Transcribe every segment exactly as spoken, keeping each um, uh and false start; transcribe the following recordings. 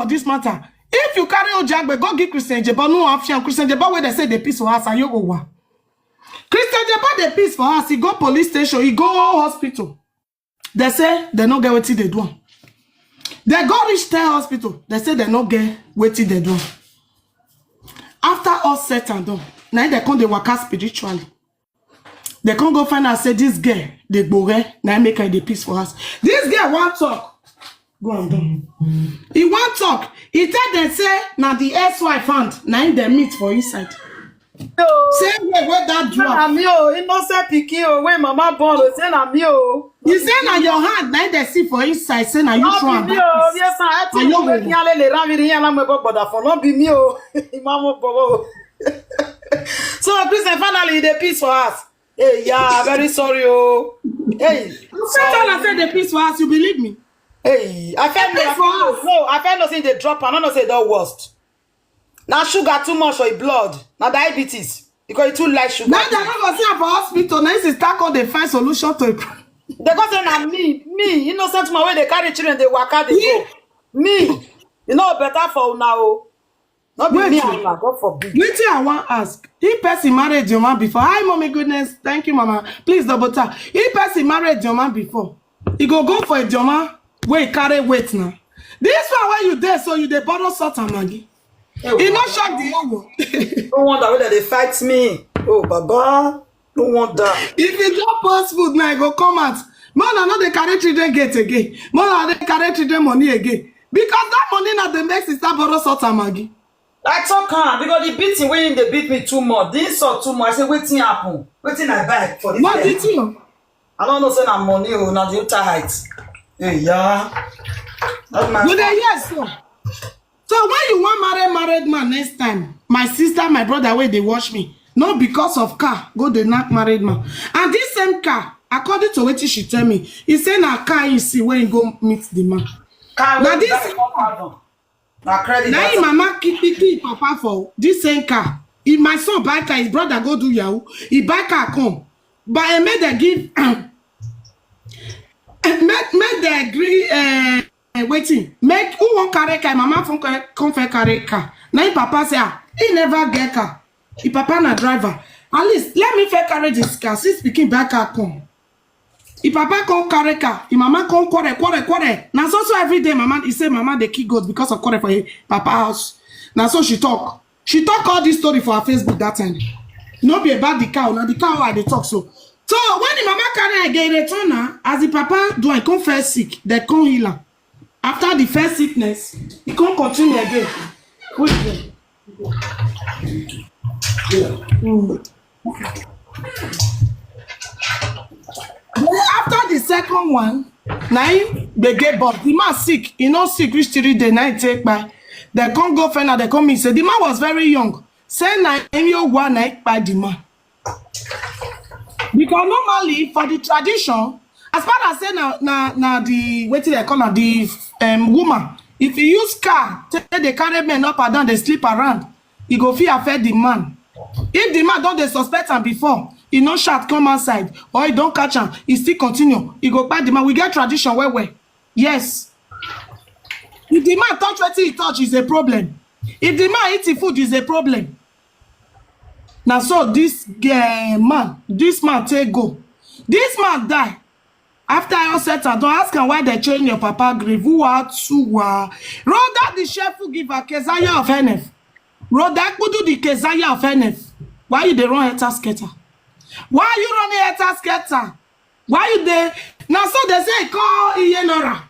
for this matter. If you carry Ojagbe, go give Christian Jeba, no afian. Christian Jeba, where they say they piss for us, and you go wa. Christian Jeba, they piss for us. He go police station, he go hospital. They say they no get wetin they do. They go reach ten hospital. They say they no get wetin they do. After all set and done, now they come dey waka spiritually. They come go find out say this girl dey gbore, na im make her dey piss for house. This girl wan talk, go and done. He wan talk. He tell them say na the ex-wife hand na im dem meet for inside. Say wey wey that dwarf. Na me o, innocent pikin o, wey mama born o, say na me o. He say na your hand na im dem see for inside, say na you throw am that piss. Yes, I think you make me alele ram iri yan lamwe bobo da for no be me o. Imamo bobo. So Christian, finally you dey piss for us. Hey, yeah, very sorry o. Hey, I tell her say dey piss for us, you believe me? Hey, I felt no, no, I felt no say they drop. I don't know say that worst. Now sugar too much for your blood. Now diabetes because you too like sugar. Now they no go see am for hospital. Now this is tackle the find solution to it. They go say na me, me innocent man wey dey carry children dey waka dey go. Me, you know better for una o. No be me and una, God forbid. Wetin I wan ask? If person marry Ijeoma before, hi mommy goodness, thank you mama. Please double tap. If person marry Ijeoma before, he go go for Ijeoma wey carry weight now. This one where you dey so you dey borrow salt and Maggi. E no shock the whole world. No wonder whether they fight me. Oh Baba, no wonder. If you don post food now, e go come out. Man, I no dey carry children gate again. Man, I dey carry children money again. Because that money na dey make sister borrow salt and Maggi. I talk am because the beating wey him dey beat me too much, the insult too much. I say wetin happen? Wetin I buy for this? What did you? I don't know say na money o, na the uta height. Hey, yeah. That man. You dey hear so? So when you wan marry married man next time, my sister, my brother wey dey watch me, no because of car go dey knack married man. And this same car, according to wetin she tell me, he say na car he see when he go meet the man. Car wey this car. Na credit. Na him mama kick kick him papa for this same car. If my son buy car, his brother go do yahoo, he buy car come. But e make dem give make make dem gree uh, wetin make who wan carry car, mama from come fair carry car. Na him papa say ah, he never get car. Him papa na driver. At least let me fair carry this car since pikin buy car come. Him papa come carry car, him mama come quarrel quarrel quarrel. Na so so every day mama, he say mama dey kill goat because of quarrel for him papa house. Na so she talk. She talk all this story for her Facebook that time. No be about the cow, na the cow I dey talk so. So when the mama carry again return na as the papa do I come first sick, they come heal am. After the first sickness, he come continue again. Wait there. Mm. Then after the second one, na him dey get but the man sick, he no sick reach three day, na him take kpai. They come go find out, they come mean say the man was very young. Say na him yo wa na him kpai the man. Because normally for the tradition, as far as say na na na the wetin they call am the um, woman, if you use car take dey carry men up and down dey sleep around, e go fit affect the man. If the man don dey suspect am before, e no shout come outside or e don catch am, e still continue, e go kpai the man. We get tradition well well. Yes. If the man touch wetin he touch is a problem. If the man eat him food is a problem. Na so this uh, man, this man take go. This man die. After I set am, don ask am why they chain your papa grave. Who are two? Roll that the shameful giver, Keziah of N F. Roll that kudu the Keziah of N F. Why you dey run helter skelter? Why are you running helter skelter? Why you dey? Na so they say call Iyenora.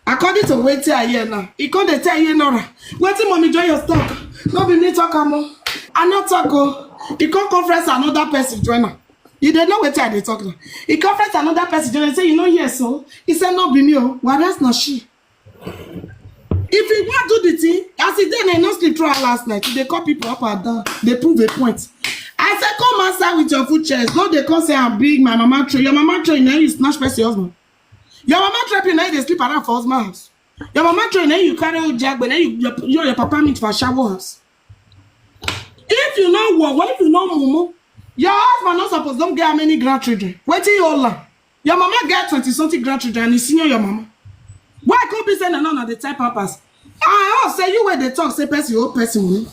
According to wetin I hear now, he come dey tell Iyenora wetin mommy join your talk. No be me talk am o. I no talk o. He come conference another person join am. You dey know wetin I dey talk now. He conference another person join am say you no hear so. He say no be me o. Whereas na she. If you wan do the thing, as e dey na you no sleep throughout last night, you dey call people up and down, dey prove a point. I say come outside with your full chest, no dey come say I'm big, my mama throw. Your mama throw, na you snatch person husband. Your mama trap you, na you dey sleep around for husband house. Your mama throw, na you carry old jagbe, na you your, you your papa meet for shower house. If you no work, what if you no mumu? Your husband no suppose don get how many grandchildren. Wetin you all am? Your mama get twenty something grandchildren and e senior your mama. Why come be say na now na the type pampers? I hear say you wey dey talk say person owe person money.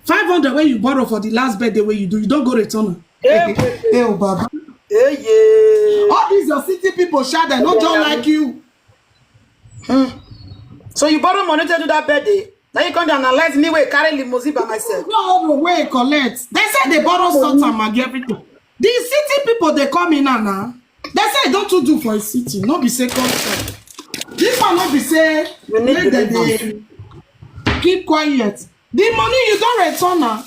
Five hundred wey you borrow for the last birthday wey you do, you don go return am. Hey, Hey, oh, Baba. Hey, yeah. All these your city people, sha, dem no just like you. So you borrow money to do that birthday. Now you come dey analyze me wey carry limousine by myself. No, no, wey collect. Dem say dem borrow salt and Maggi, everything. The city people dey come in now. Dem say e don too do for a city. No be say culture. This one no be say We need make to dem live dey keep quiet. The money you don return am.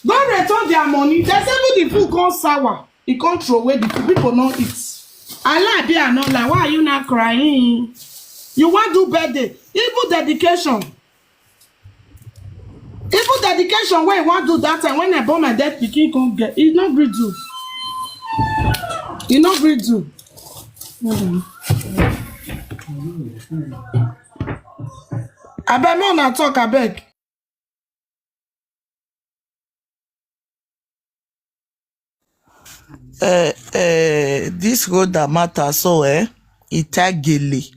Don return their money. Dem say even the food come sour. E come throw away the food. People no eat. I lie, be I no lie. Why are you not crying? You wan do birthday, even dedication. Even dedication wey I wan do that time when I born my dead pikin come get, e no gree do. E no gree do. Abeg, make una talk, abeg. Uh, uh, this road that matter so, eh, Itagele.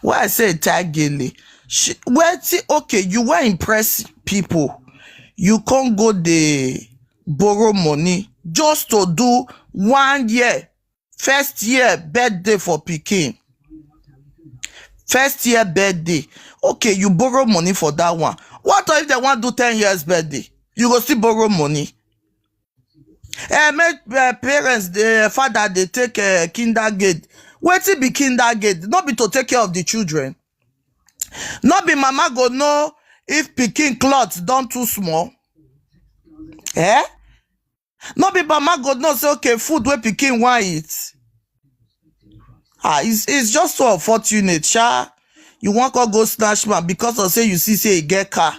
Why I say Itagele? She, well, see, okay, you were impress people. You can't go the borrow money just to do one year, first year birthday for pikin. First year birthday. Okay, you borrow money for that one. What if they want do ten years birthday? You go still borrow money. Eh, make uh, parents, the father, they take uh, kindergarten. Wetin be kindergarten? Not be to take care of the children. Not be mama go know if pikin cloth don too small. Eh? Not be mama go know say okay, food wey pikin wan eat. Ah, it's, it's just so unfortunate, sha. You wan come go snatch man because of say you see say e get car,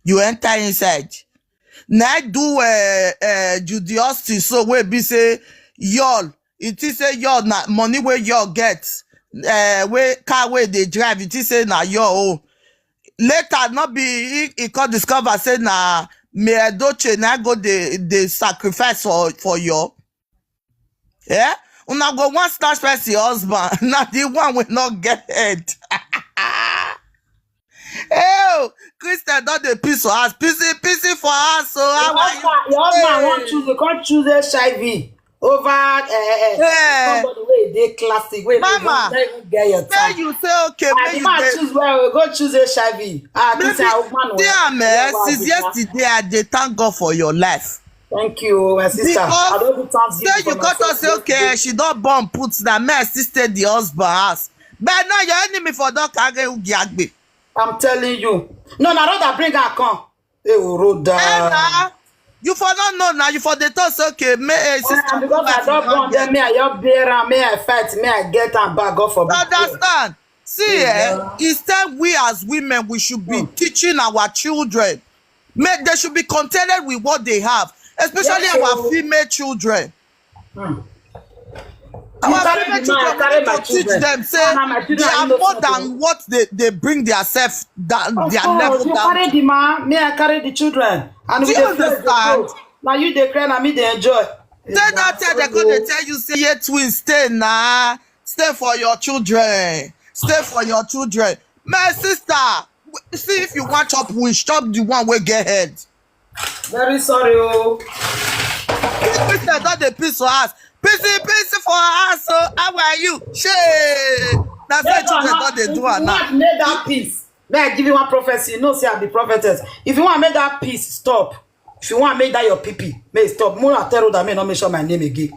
you enter inside. Na I do uh, uh, Judy Austin so wey be say y'all, it is say y'all na money wey y'all get, uh, wey car wey dey drive, it is say na your own. Later, not be he, he come discover say na me Edoche na go dey dey sacrifice for for your. Yeah, una go one snatch person husband na the one wey no get head. Oh, Christian don dey piss for house, pissy pissy for house. So how Your are you? husband, your husband wan Hey. Choose, you can't choose H I V over uh, Yeah. somebody wey dey classic, wey dey Mama, don't even get your Say time. you say okay, Ah, make the you man dey. Choose well, go choose H I V. Ah, this Maybe is woman. see am eh, since yesterday I dey thank God for your life. Thank you, my sister. I Because don't do Thanksgiving say for you cut myself us say okay, yesterday. She don born put na me I still stay the husband house. But now your enemy for don carry ugiagbe. I'm telling you. No, na Rhoda bring her come. Hey, oh, Rhoda. Eh, na, you for not know now. You for the talk say okay, me eh, sister. And because I don't born them, me I just bear am, me I fight, me I get am back. God forbid. Understand? See, eh, it's time we as women we should be teaching our children. Make they should be contented with what they have, especially Yes, our sir. Female children. Hmm. Our Carry female the man, children, carry we my need to teach children. Them say Ah, na my they children, I are know more something. Than what they, they bring themselves down, Of their course, level you down. Carry the man, me I carry the children, and Do we you dey play, dey understand? Go. Now you dey cry, now me dey enjoy. Tell that tell they go they tell you say yeah twins stay na stay for your children, stay for your children. My sister, w- see if you want chop wish, chop the one wey get head. Very sorry, oh. This Christian don dey piss for us. Pissy pissy for us. So how are you? Shey. Na so Make children una, don dey if do you am now. Want make that peace. May I give you one prophecy? You know, say I be prophetess. If you want make that peace stop, if you want make that your pee pee, may it stop. More I tell you that may not mention my name again.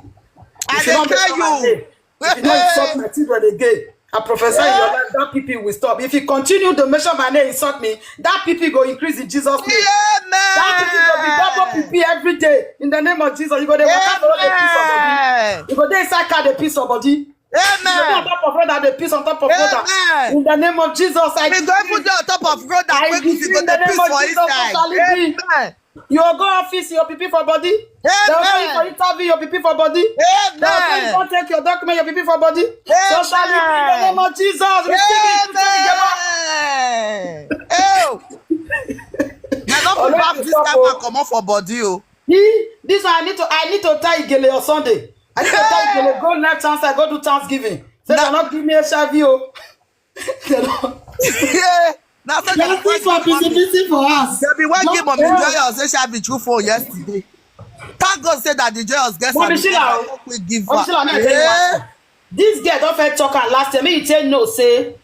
I If you dey don't tell mention my you. Name, if you don't insult my children again, I prophesy in your life that pee pee will stop. If you continue to mention my name, insult me, that pee pee go increase in Jesus' name. That pee pee go be double pee pee every day in the name of Jesus. You go dey waka follow the piece of body. Amen. You go dey inside car the piece of body. You go dey on Amen. Top of road and the piece on top of road. Amen. In the name of Jesus, I We go even dey on top of road and I make you decree go in the dey name piss of for Jesus, inside. Salibi. Amen. You go go office, your pee pee for body. They will go Amen. for interview, your pee pee for body. They will go Amen. go take your document, your pee pee for body. So shall it be in the name of Jesus. Receive it. Receive it. Amen. Oh. Na don put Already back this stop, kind oh. One comot for body o. He, this one I need to, I need to tie Igele on Sunday. I need to tie Igele, go left hand side, go do Thanksgiving. Say they not give me H I V. Oh. They don't. Yeah. Now so dem be working for busy, busy for us. Dem be working Mommy Joyous H I V through phone yesterday. Thank God say that the Joyous get some. Mommy Sheila, we give her. Eh? This girl don first talk her last time. Make you take know say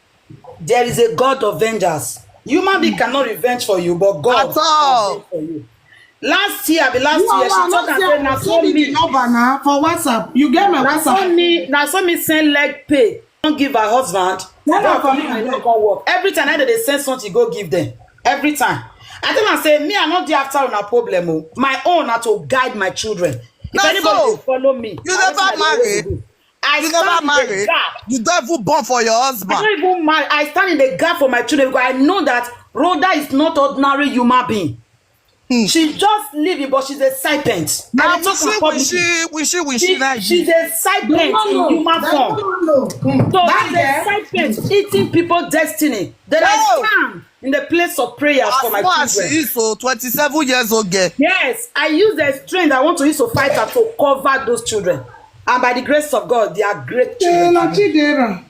there is a God of vengeance. Human being cannot revenge for you, but God at all. Can revenge for you. Last year, be last year, she talk and say na so me. Number na for WhatsApp. You get my WhatsApp. Na so me, na so me send leg pay. Don't give her husband. Tell her for me, I no come work. Every time I dey send something, go give them. Every time. I tell am say me, I no dey after una problem o. My own na to guide my children. If anybody dey follow me, you never marry. I stand in the gap. You don't even born for your husband. I don't even marry. I stand in the gap for my children because I know that Rhoda is not ordinary human being. Hmm. She's just living, but she's a serpent. Now, wishy, wishy, wishy, wishy. She's a serpent in human form. So she's a serpent eating people's destiny. Then I stand in the place of prayers for my children. As far as she is, so twenty-seven years old girl. Yes, I use the strength I want to use to fight her to cover those children. And by the grace of God, they are great children.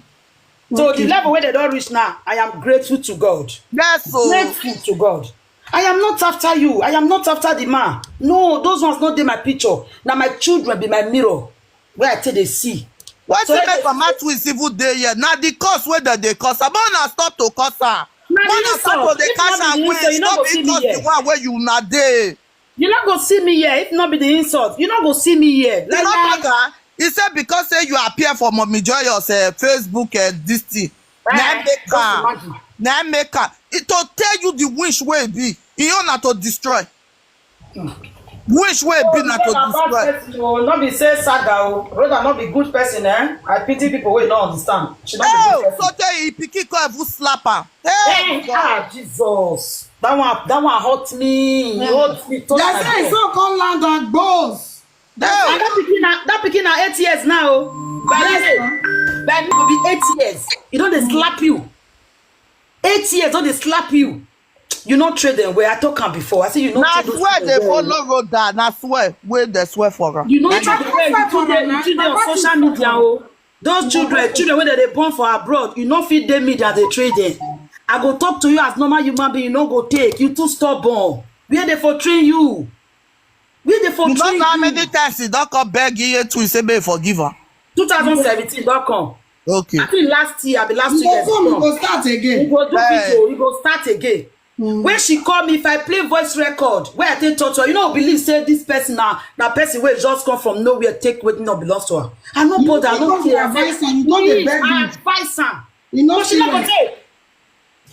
So the level where they don't reach now, I am grateful to God. Yes, so grateful to God. I am not after you. I am not after the man. No, those ones not dey my picture. Now my children be my mirror. Where I take dey see. Wetin make Mama Twins even dey here? Na the curse wey dem dey curse am. Make una stop to curse am. Make una stop to dey curse am. Stop dey curse the one wey una dey. You no go see me here if not be the insult. You no go see me here. You no talk am. He say because say you appear for Mommy Joyous, eh, Facebook, eh, this thing. Na im make am. Na im make am. E to tell you the wish wey e be. E own na to destroy. Wish wey e be na to destroy. No be say saga o. Rhoda no be good person, eh? I pity people wey no understand. She no be good person. So tell you, pikin come even slap am. Hey, God. Jesus. That one, that one hurt me. E hurt me. They say so come land and bones. And that pikin na, that pikin na eight years now. By me, by me go be eight years. E don dey slap you. Eight years don dey slap you. You no train them well. I talk am before. I say you no train those people well. Na swear dey follow Rhoda. Na swear wey dey swear for am. You no train them well. You too dey, you too dey on social media o. Those children, children wey dem dey born for abroad, you no fit dey media dey train them. I go talk to you as normal human being, you no go take. You too stubborn. Where dey for train you? We dey for train you. You know how many times he don come beg Iye Twins say make he forgive am? Two thousand seventeen don come. Okay. I think last year, abi last two years. He go come, he go start again. He go do video, he go start again. When she call me, if I play voice record, where I take talk to her, you no believe say this person na, na person wey just come from nowhere, take wetin no belongs to her. I no bother, I no care. Please, I advise am. But she no go take.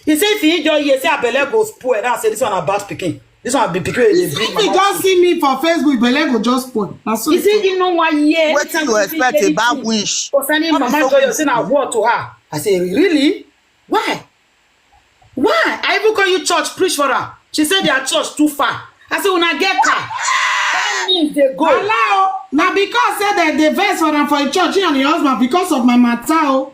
He say if he just hear say her belle go spoil, now say this one na bad pikin. This one be pikin wey dey bring mama. If he just see me for Facebook, belle go just spoil. Na so. He say he no wan hear. Wetin you expect about wish? Concerning Mama Joyous, say na war to her. I say, really? Why? Why? I even call you church, preach for her. She say their church too far. I say, una get car. Ten minutes dey go. Allow. Na because say dem dey vex for am for the church, he and him husband, because of my matter o.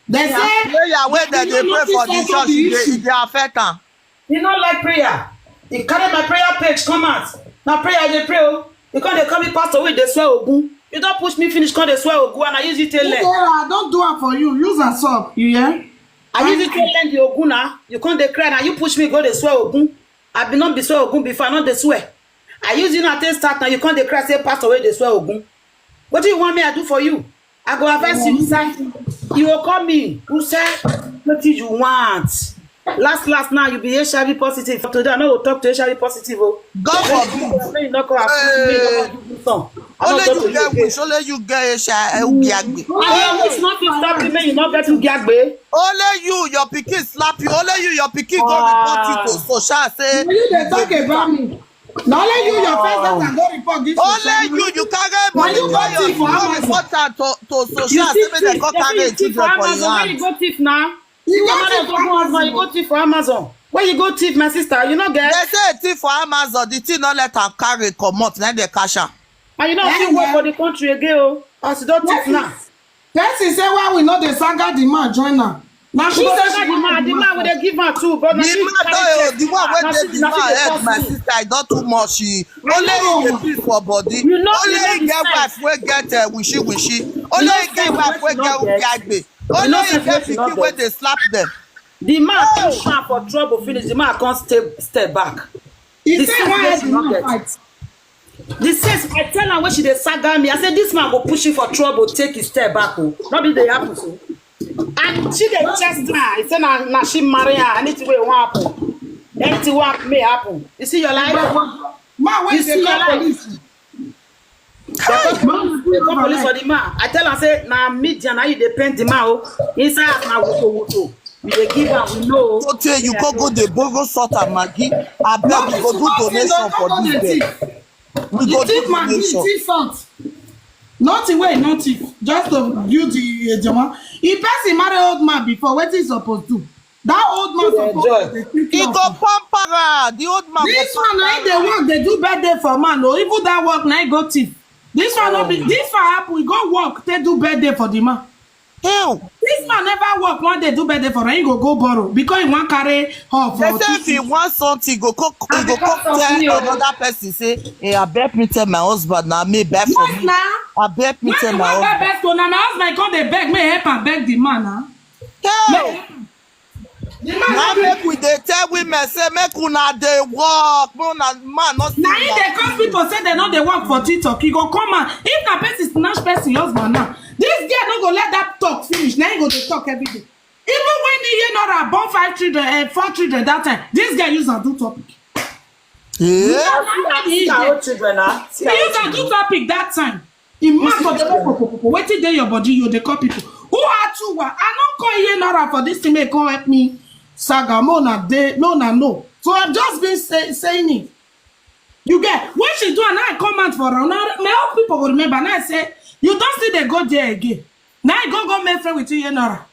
They say prayer wey dem dey pray for the church, e dey, e dey affect am. You no like prayer. You carry my prayer page come out. Na prayer I dey pray o. You come dey call me pastor wey dey swear Ogun. You don push me finish, come dey swear Ogun, and I use it take learn. I don do am for you. Use am solve. You hear? I use it take learn the Ogun na. You come dey cry na. You push me go dey swear Ogun. I be not be swear Ogun before. I no dey swear. I use you na take start na. You come dey cry say pastor wey dey swear Ogun. Wetin you want me I do for you? I go advise you, sir. You go call me, who say wetin you want. Last, last now, you be H I V positive. Today, I no go talk to H I V positive o. God forbid. Make you no come accuse me, no come do this one. Only you get wish, only you get H I V. I wish not to stop you, make you no get Ugiagbe. Only you, your pikin slap you. Only you, your pikin go report you to social. Say you dey talk about me. Na only you, your first daughter go report this. Only you, you carry money. You go thief for Amazon. Report am to, to social. Say make dem come carry children for your hand. You go thief now. You go thief for Amazon. You go thief for Amazon. Where you go thief, my sister? You no get. They say thief for Amazon. The thing no let am carry comot. Then they cash am. And you no fit work for the country again o. As you don thief now. Person say why we no dey saga the man join am. Na she say the man, the man wey dey give am too, but na she carry check. The man, the one wey dey the man head, my sister, e don too much. Only him dey piss for body. Only him get wife wey get, uh, wishy wishy. Only him get wife wey get ubiagbe. Only him get pikin wey dey slap them. The man push her for trouble finish, the man come stay step back. He The say sense why wey I she did no not get. fight. The sense I tell am when she dey saga me, I say this man go push you for trouble, take his step back o. No be dey happen so. And she dey chest her. I say na na she marry her. Anything wey wan happen, anything wey may happen. You see your life. Man, You when see they your call life. Police, They call police. They call police for the man. I tell am say na media na you dey paint the man o. Inside house na woto woto. You dey give am, we know. So tey you go go dey borrow salt and maggi. Abeg, we go do donation for this girl. We the go thief do man, the donation. thief salt. Nothing wey no thief. Just to build the ejema. If person marry old man before, wetin he suppose do? That old man He dey suppose enjoy. dey take He care of go am. Pamper her. The old man This go one na him dey work, dey do birthday for man o. Even that work na him go thief. This one no be. This one happen. He go work take do birthday for the man. Ew. This man never work one day do birthday for am. He go go borrow because he wan carry her for They say if he two. Want something, go cook. He And go because cook of tell me o. Another person say, "Hey, abeg me tell my husband na me buy for Yes me. na. Abeg me When tell the my man buy husband." Best o, na my husband come dey beg me help am beg the man na. Hey, The man na no dey. Make we dey tell women say make una dey work, make una man no see Na him una. Dey cause people say they no dey work for TikTok. He go come out. If na person snatch person husband now, this girl no go let that talk finish. Na him go dey talk every day. Even when he hear Nora born five children, eh, four children that time, this girl use am do topic. Eh? See her own children na. See He her own use am do children. Topic that time. He mad for the people. Wetin dey your body, you dey call people. Who are two? I no call here Nora for this thing. May come help me. Saga, mo na dey, no na no. So I've just been say, saying it. You get when she do, and I come out for her. Now my own people will remember. Now I say you don't still dey go there again. Now I go go make friend with you, Nora.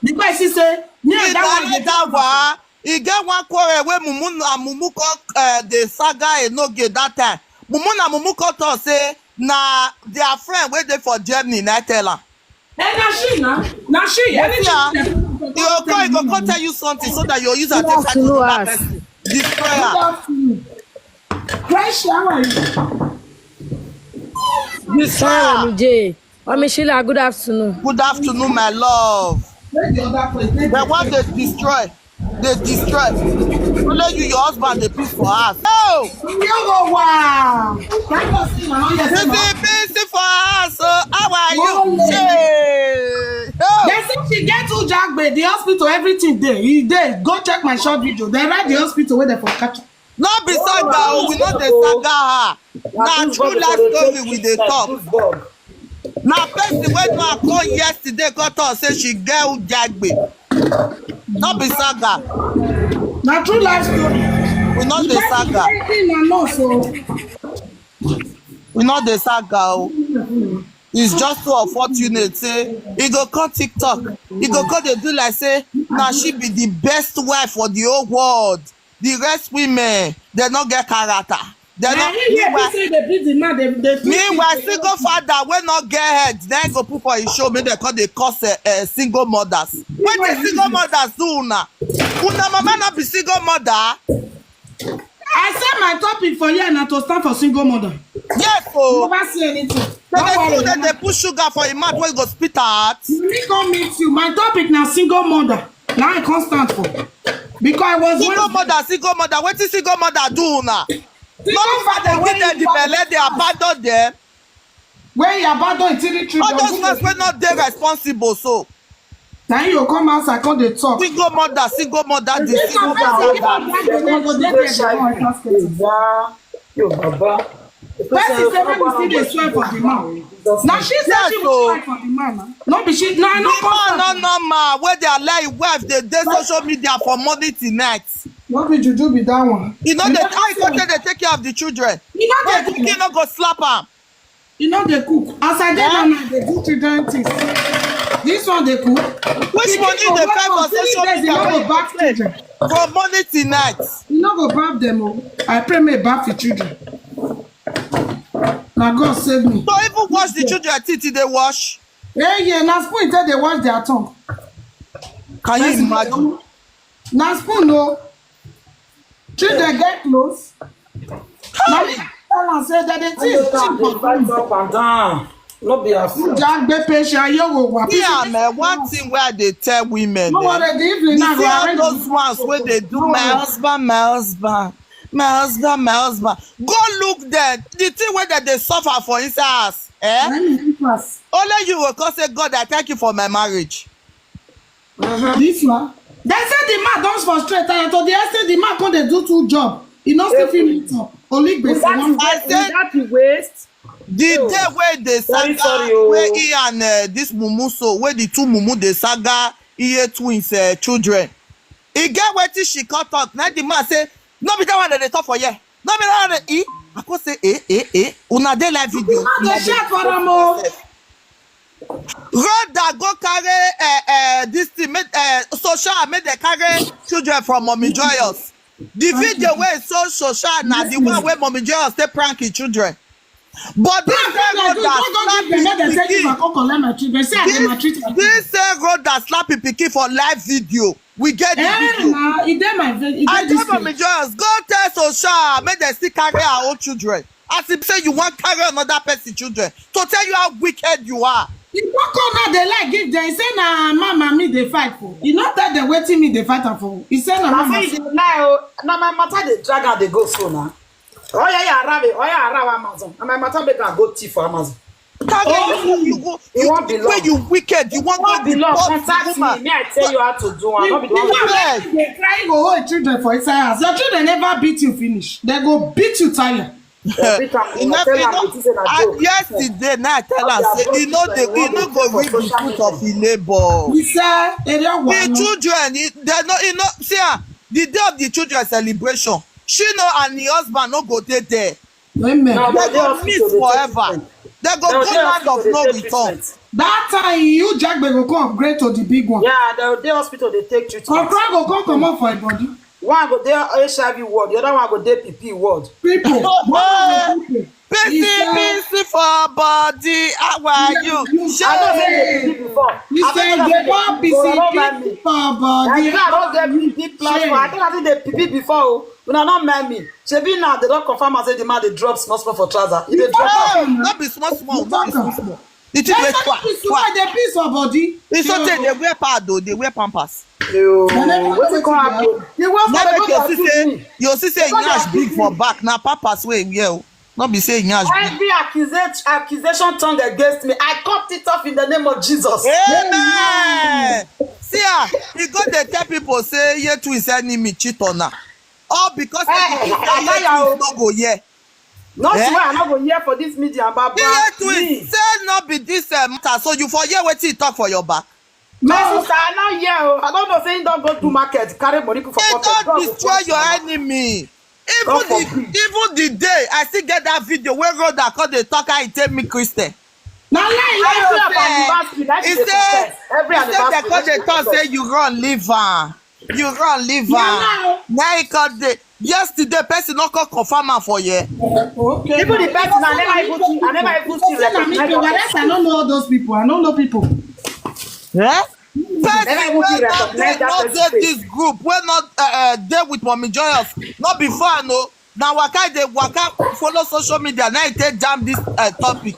Because she say me He and that na one let dey that one. E get one quarrel wey Mumu and Mumu come uh, dey saga Enoge that time. Mumu and Mumu come talk say na their friend wey dey for Germany na tell am. Eh, na she na, na she. You see, ah, Anything he go come, he go come tell you something so that you use am Good take fight with afternoon, another us. Person. Destroy Good am. afternoon. Fresh, how are you? Destroy Hi, am. Mami J. Mami Sheila, good afternoon. Good afternoon, my love. Where the other place? Where The the one they destroy, they destroy. Only you, your husband, they piss for us. Oh, Yo, wow. Thank God say na not this yesterday. Is busy for us. So how are you? Wale. Hey. Oh. They say she get two jagbe. The hospital, everything dey. He dey. Go check my short video. They write the hospital where they for catch. No be saga o, we no dey saga her. Na true life story we dey talk. Na person wey no come yesterday come talk say she get jagbe. No be saga. Na true life story. We no dey saga. Everything na no so. We no dey saga o. It's just so unfortunate say e go come TikTok. E go come dey do like say na she be the best wife for the whole world. The rest women, they no get character. They Na no. him wey be Meanwhile, say they beat the man, they they do meanwhile, things. Single father wey no get head, then go put for his show, make dem come dey curse uh, uh, single mothers. Wetin single mothers do una? Una mama no be single mother. I say my topic for here na to stand for single mother. Yes You o. Never see anything. They No dey worry. do, they dey put sugar for im mouth wey go spit out. Me come meet you. My topic na single mother. Now I can't stand for. Because I was Single once mother, single mother, wetin single mother do una? No be say they give them the belle, they abandon them. Where you abandon three children. All those ones wey no dey responsible so. Now you come outside, come dey talk. Single mother, single mother, this This single one person mother. give am back, they go dey there, they go dey talk. Yo, Baba. Person say make we still dey swear for the man. Now she say Yes, she so- will fight for the man. Huh? No be she. No, I no The man no come. Normal wey dey allow im wife dey dey social media for morning till night. No be juju be that one. You know You the know how you go that take dey take care of the children? You know Why they pikin cook. No go slap am? You know they cook. As I dey Eh? Now, now they do children things. This one they cook. Which money Pikin they go find work for three social days, they media? no go bath children. From morning till night. You no go bath them o. I pray may bath the children. Now God save me. So even wash the children teeth, they wash. Hey, yeah, na spoon take dey wash their tongue. Can you imagine? Na spoon o. Children get close. Na me tell am say that they teach They cheap. fight up and down. No be as Jagbe patient, you go wa. See am, eh, one thing wey I dey tell women, No eh, worry, the evening you now see go all arrange those the ones wey dey do No my worry. husband, my husband, my husband, my husband. Go look them. The thing wey dem dey suffer for inside house, eh? Let me pass. Only you go come say, "God, I thank you for my marriage." This one. They say the man don frustrate and to the extent the man come dey do two job. He no still fit meet up. Only gbese one. I say That the waste. The Oh. day wey dey Sorry, saga, sorry, oh. Wey he and uh, this mumu so, wey the two mumu dey saga, Iye twins uh, children. E get wetin she come talk. Na the man say, "No be that one dem dey talk for here. No be that one." Dem, eh? I come say, "Eh, eh, eh. Una dey live video." How they share for am o? Rhoda go carry uh, uh, this thing, make, uh, social, make dem carry children from Mommy Joyous. The video wey so social na the one wey Mommy Joyous take prank him children. But this same Rhoda slap him pikin. This, this same Rhoda slap him pikin for live video. We get the video. He dey my ve- he I dey this tell Mommy Joyous, "Go tell social, make dem still carry her own children." As if say you wan carry another person children, to tell you how wicked you are. He don come now dey like give them. He say na mama me dey fight for. He no tell them wetin me dey fight am for. He say na Na mama. say you dey lie o. Na my matter dey drag am dey go so na. Oya ya arabe, oya arawa Amazon. Na my matter make am go thief for Amazon. Carry you, you go, You you, wan the belong. Way you wicked, you wan Wan go belong, report contact the woman. Me. Me I tell you how to do am. No be the The one. man wey dey cry go hold children for inside house. Your children never beat you finish. They go beat you tire. Beat am. You know, Tell you am know, it is a I, joke. yesterday now I tell am say e no dey, e no go reach the fruit of e labour. He say area The one. Children, e, they no, e no, see am, the day of the children celebration, she no and her husband no go dey there. Amen. No, They dey go hospital, miss dey take forever. treatment. They go No, go dey land of hospital, no dey take return. Treatment. That time you Jagbe go come upgrade to the big one. Yeah, they dey hospital dey take treatment. Okra go come comot for your body. One go dey H I V ward, the other one go dey P P ward. People. Hey, People. P C, He say- P C for body. How are you? You I know say say- they P P before. You I say know they say wan they P P before, no mind P C me. for body. Like I don get P P platform. I Shame. think I think they P P before. Oh. Una no mind me. Shebi now they don confirm am say the man dey drop small small for trouser. He dey drop am. Oh, no be small small, no be small small. The thing wey That's kwa, why this kwa. One dey piss for body. E so tey dey wear pad o, dey wear pampers. Yo, They never wetin come wetin happen? The one Na for make you see say, you see say Because yansh they big for back. Na pampers wey e wear o. No be say yansh big. Every accusation, accusation tongue against me, I cut it off in the name of Jesus. Amen. See ah, e go dey tell people say Iye twins enemy cheat on her. All because say Eh, people I say tell Iye you. Twins no go hear. Not Eh? Why I no go hear for this media, but Iye twins say no be this uh, matter, so you for hear wetin he talk for your back. My sister, I no hear. Oh. I don't know say he don go do market, carry money put for He pocket. don God go destroy punish your mama. Enemy. God Even the, forbid. Even the day I still get that video where Rhoda come dey talk how he take me Christian. Na lie Every you of say. anniversary, that He is a said, confess. Every he said they anniversary, come that dey is a talk say confess. you run leave am. You run leave Yeah, am. now. Now he come dey. Yesterday, person no come confirm am for here. Okay. Even the person, I never even see, I never even see Say na me recognize people, that but I don't know those people. I don't know people. Eh? Person Never even wey fit no recognize dey, that no person dey face. This group wey no uh, uh, dey with Mommy Joyous, no be fun o. Na waka dey waka follow social media, na e take jam this uh, topic.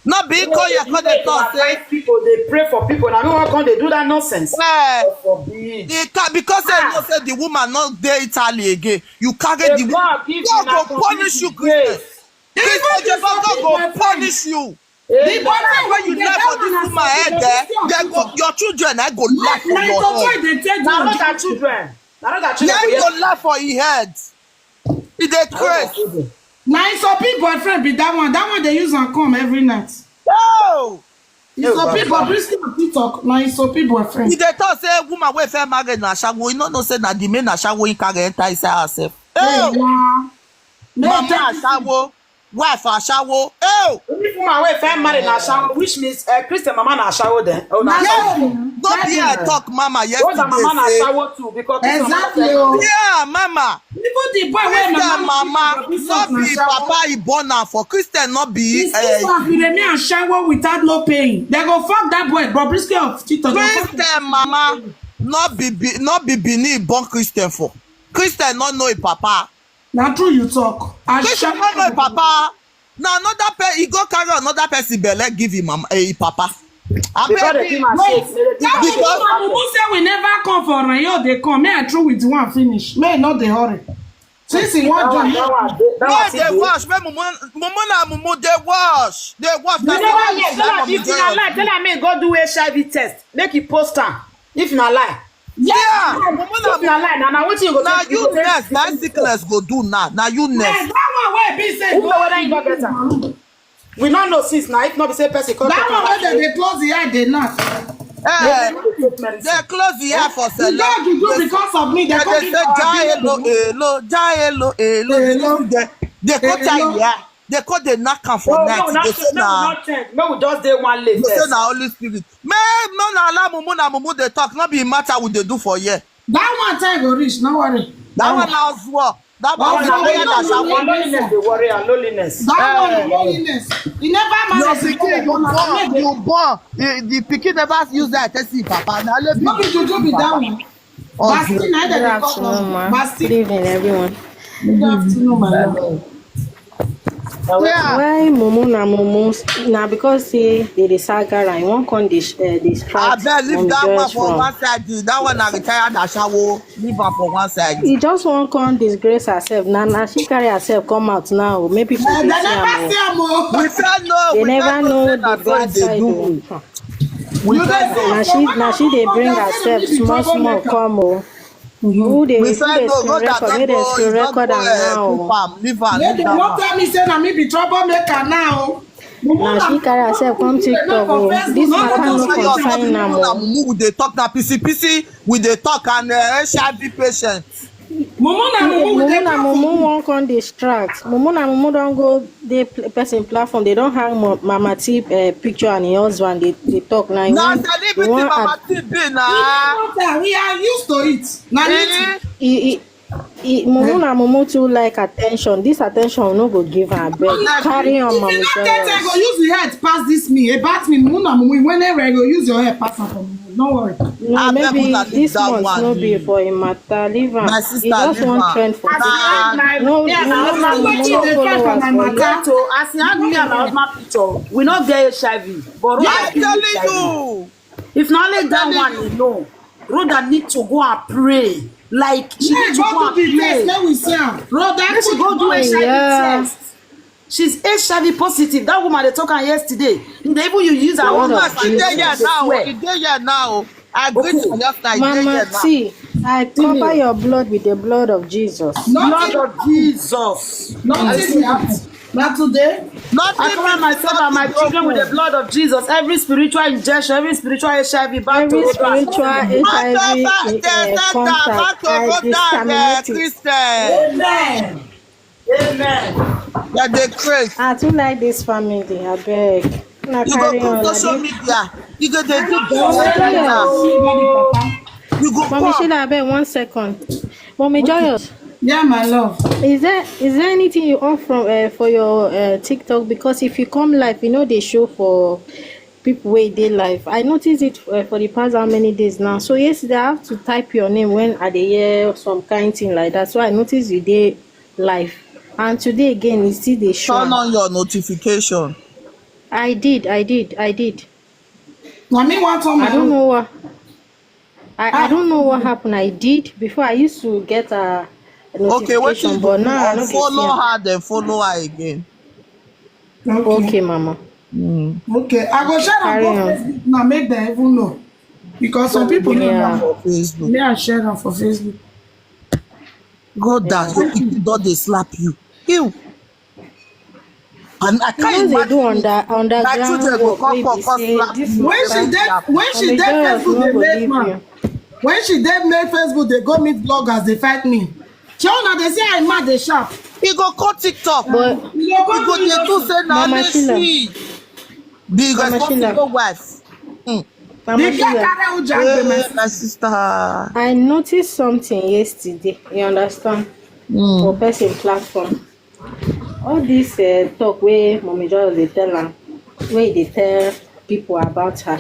No be him come here come dey talk say Advise people, they pray for people. Now, no one come they do that nonsense. Eh, God forbid. the ca- because say you know say the woman no dey Italy again. You carry They the go and give God una go punish you, complete Christian. Christian Jehovah God go punish you. Amen. When you left for this woman head there, they go, your children I go laugh for your head. Na not her children. Na not her Yeah, children. you go laugh for your head. E dey craze. Na him Sophie boyfriend be that one. That one they use and come every night. Oh! Him Sophie boyfriend still fit talk. Na him Sophie boyfriend. E dey talk say woman wey first marry na ashawo, you no know say na the main ashawo he carry enter inside herself. Oh! Yeah. Mama ashawo, wife ashawo. Oh! If woman wey first marry na ashawo, which means uh, Christian mama na ashawo then. Oh, na Yes, ashawo. no be I talk mama Those are mama na yesterday say. Ashawo too because Christian mama Exactly. first Oh. marry. Yeah, mama. Even the boy wey Christian mama mama, give no Bobrisky be na ashawo. Papa he born am for. Christian no be. His Uh, sister be Remi ashawo without no paying. They go fuck that boy. Bobrisky of Tito. They fuck Christian mama no be, be no be Benin born Christian for. Christian no know him papa. Na true you talk. Christian no know him papa. Na another person, he go carry another person belle give him mama, eh, him papa. Because they give am shake. They dey give am Because shake. Mumu say we never come for Rayo, they come. Me, I through with one finish. Me, not the hurry. Since he want That one, join, that one, dey- that no, one they still dey. wash. Make mumu, mumu na mumu, they wash. They wash. You Na never so hear. they Tell am mumu if dey na wash. lie. Tell am make go do H I V test. Make he post am. If na lie. Yeah, mumu na If na lie, na na wetin you go na take? You you go take next. Na sickness go do now. Na you Yes, next. That one wey be say Who know whether you don get am? We no know since na, if no be say person come That take one am. Wey dem dey close the eye dey knock. Eh, Take medicine. they close the eye for The celeb. dog you do They because of me. They they come dey give say our ja people elo money. elo ja elo elo. Elo. They they go tie Elo. yeah. They go dey knock am for No, night. no, not They say no, na not ten. Make we just dey one they latest. say na Holy Spirit. Me no na allow mumu na mumu dey talk. No be matter we dey do for here. That one time go reach. No worry. That one na ozuo. That That one one na na ozuo. ozuo. That one. Loneliness dey worry am, loneliness. That one Eh. na loneliness. He never Your marry. pikin you born, you born. The, the pikin never use that test see papa. Na only No be juju be that one. Oh, Vaccine na dey Good dey cause afternoon, am. ma. Good Vaccine. Evening, everyone. Good afternoon, my love. Yeah. Why mumu na mumu? Na because say they dey saga am. He wan come dey sh- uh, distract Abeg leave Mummy that one Joyce for from. One side. That one na retired ashawo. Leave am for one side. He just wan come disgrace herself. Na na she carry herself come out now. Make people Eh, dey they see am never o. see am o. We first know. They We never first know know say the na so bad they side do o. we. Huh. We You first dey know. Na she na she dey bring herself small small come o. Who dey We who first dey know. screen Road that record? don Make dem go. screen It's not record go. am Uh, now keep o. am. Leave am. Make Leave dem that no one. Tell me say na me be troublemaker now o. Na she carry herself come TikTok o. This matter no concern am Na o. mumu we dey talk. Na P C P C we dey talk and uh, H I V patient. Mumu na mumu we Mumu dey na talk for mumu wan come distract. Mumu na mumu don go dey pl- person platform. They don hang mo- Mama T uh, picture and her husband dey dey talk. Na he Na wan he celebrity wan Mama ad- T be na. We are used to it. Na Eh, little. he he he mumu na mumu too like attention. This attention no go give am abeg. Carry on, If Mama you no get time, go Joyce. Use the head pass this me. About me, mumu na mumu. Whenever you go use your head pass am for me. No worry. No, Abeg, maybe una leave this that month one. No be for him matter. Leave am. My He sister, just leave wan am. trend for Nah. TikTok. No, Yeah, no, na no, wetin no, dey no fight for followers my for matter. here. So as you hang me and my husband picture, we no get H I V. But Rhoda I'm get telling H I V. You. If na only that Telling one you. You know, Rhoda need to go and pray. Like she Hey, need to go go and do the test. pray. Let we see am. Brother, Make she go do H I V Yeah. Test. She's H I V positive. That woman dey talk am yesterday. They even you use her Lord own of Woman still dey here Jesus. now. Swear. He dey here now. I greet Okay. you yesterday. He dey Mama here now. T, I cover your blood with the blood of Jesus. Blood Nothing, of Jesus. nothing will happen. Not today. Nothing I cover myself and my children with the blood of Jesus. Every spiritual injection, every spiritual H I V back Every to spiritual Rhoda. H I V Back to uh, Rhoda, contact, I back to Rhoda, disseminate it. Christian. Amen. Amen. Yeah, they crazy. I too like this family, I beg. Na You go carry come on, social abi? Media. You go dey do Yes. this. You go Mommy come. Sheila, abeg, one second. Mommy Joyous, Yeah, my love. is there is there anything you own from uh, for your uh, TikTok? Because if you come live, you know they show for people wey dey live. I notice it uh, for the past how many days now. So yesterday I have to type your name when I dey hear some kind thing like that. So I notice you dey live, and today again you still dey show. Turn on your notification. I did, I did, I did. Na me want on my I don't own. Know what. I, I don't know what happened. I did before. I used to get a notification, Okay, what you but do? Now I no dey see Follow am. Her, then follow her again. Okay. Okay, Mama. Okay. I go share am Carry go on. Facebook now. Make them even know because some people no Yeah. know. For Facebook. Me, I share am for Facebook. Go down. Your people don dey slap you. Ew. And I You can't know they imagine. do on It. that on My that children ground go work. come Wey for be come say slap this you. When she matter. dey, when she Mommy dey Joyous Facebook, no dey go make leave man. You. When she dey make Facebook, they go meet bloggers, they fight me. She una dey say I mad, they sharp. He go call TikTok. But You go He go dey do say na Mama Sheila. Leslie. The Mama Sheila. Responsible wife. Mm. Mama The girl Sheila, carry Uja agbe, my Eh, my sister. I noticed something yesterday. You understand? Mm. For person platform. All this uh, talk wey Mommy Joyous dey tell am, wey dey tell people about her,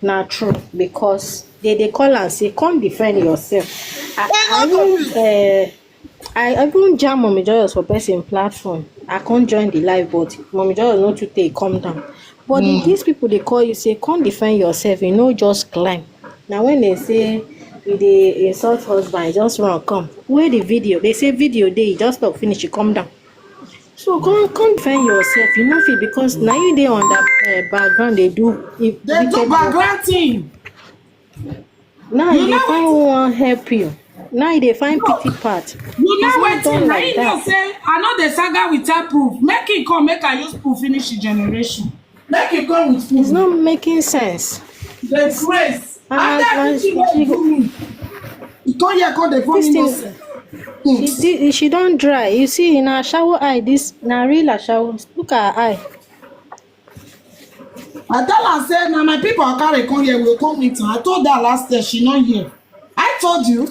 na true because they dey call am say come defend yourself. I, I even uh, I even jam Mommy Joyous for person platform. I can't join the live, but Mommy Joy no too take calm down. But the, these people they call you say, "Come defend yourself, you know, just climb." Now when they say you dey insult husband, just run come. Where the video? They say video dey, you just talk finish, you calm down. So come come defend yourself, you know fit, because now you dey on that uh, background they do. They do background thing. Now you dey find who wan help you. Now you dey find pity part. You know wetin? Like that. Say I know the saga without proof. Make it come, make I use proof finish the generation. Make it come with proof. It's not making sense. The grace. After everything wey you do me, you come here come dey form innocent. She don dry. You see, na ashawo eye this, na real ashawo. Look at her eye. I tell her say na my people I carry come here, we come meet her. I told her last year, she no hear. I told you,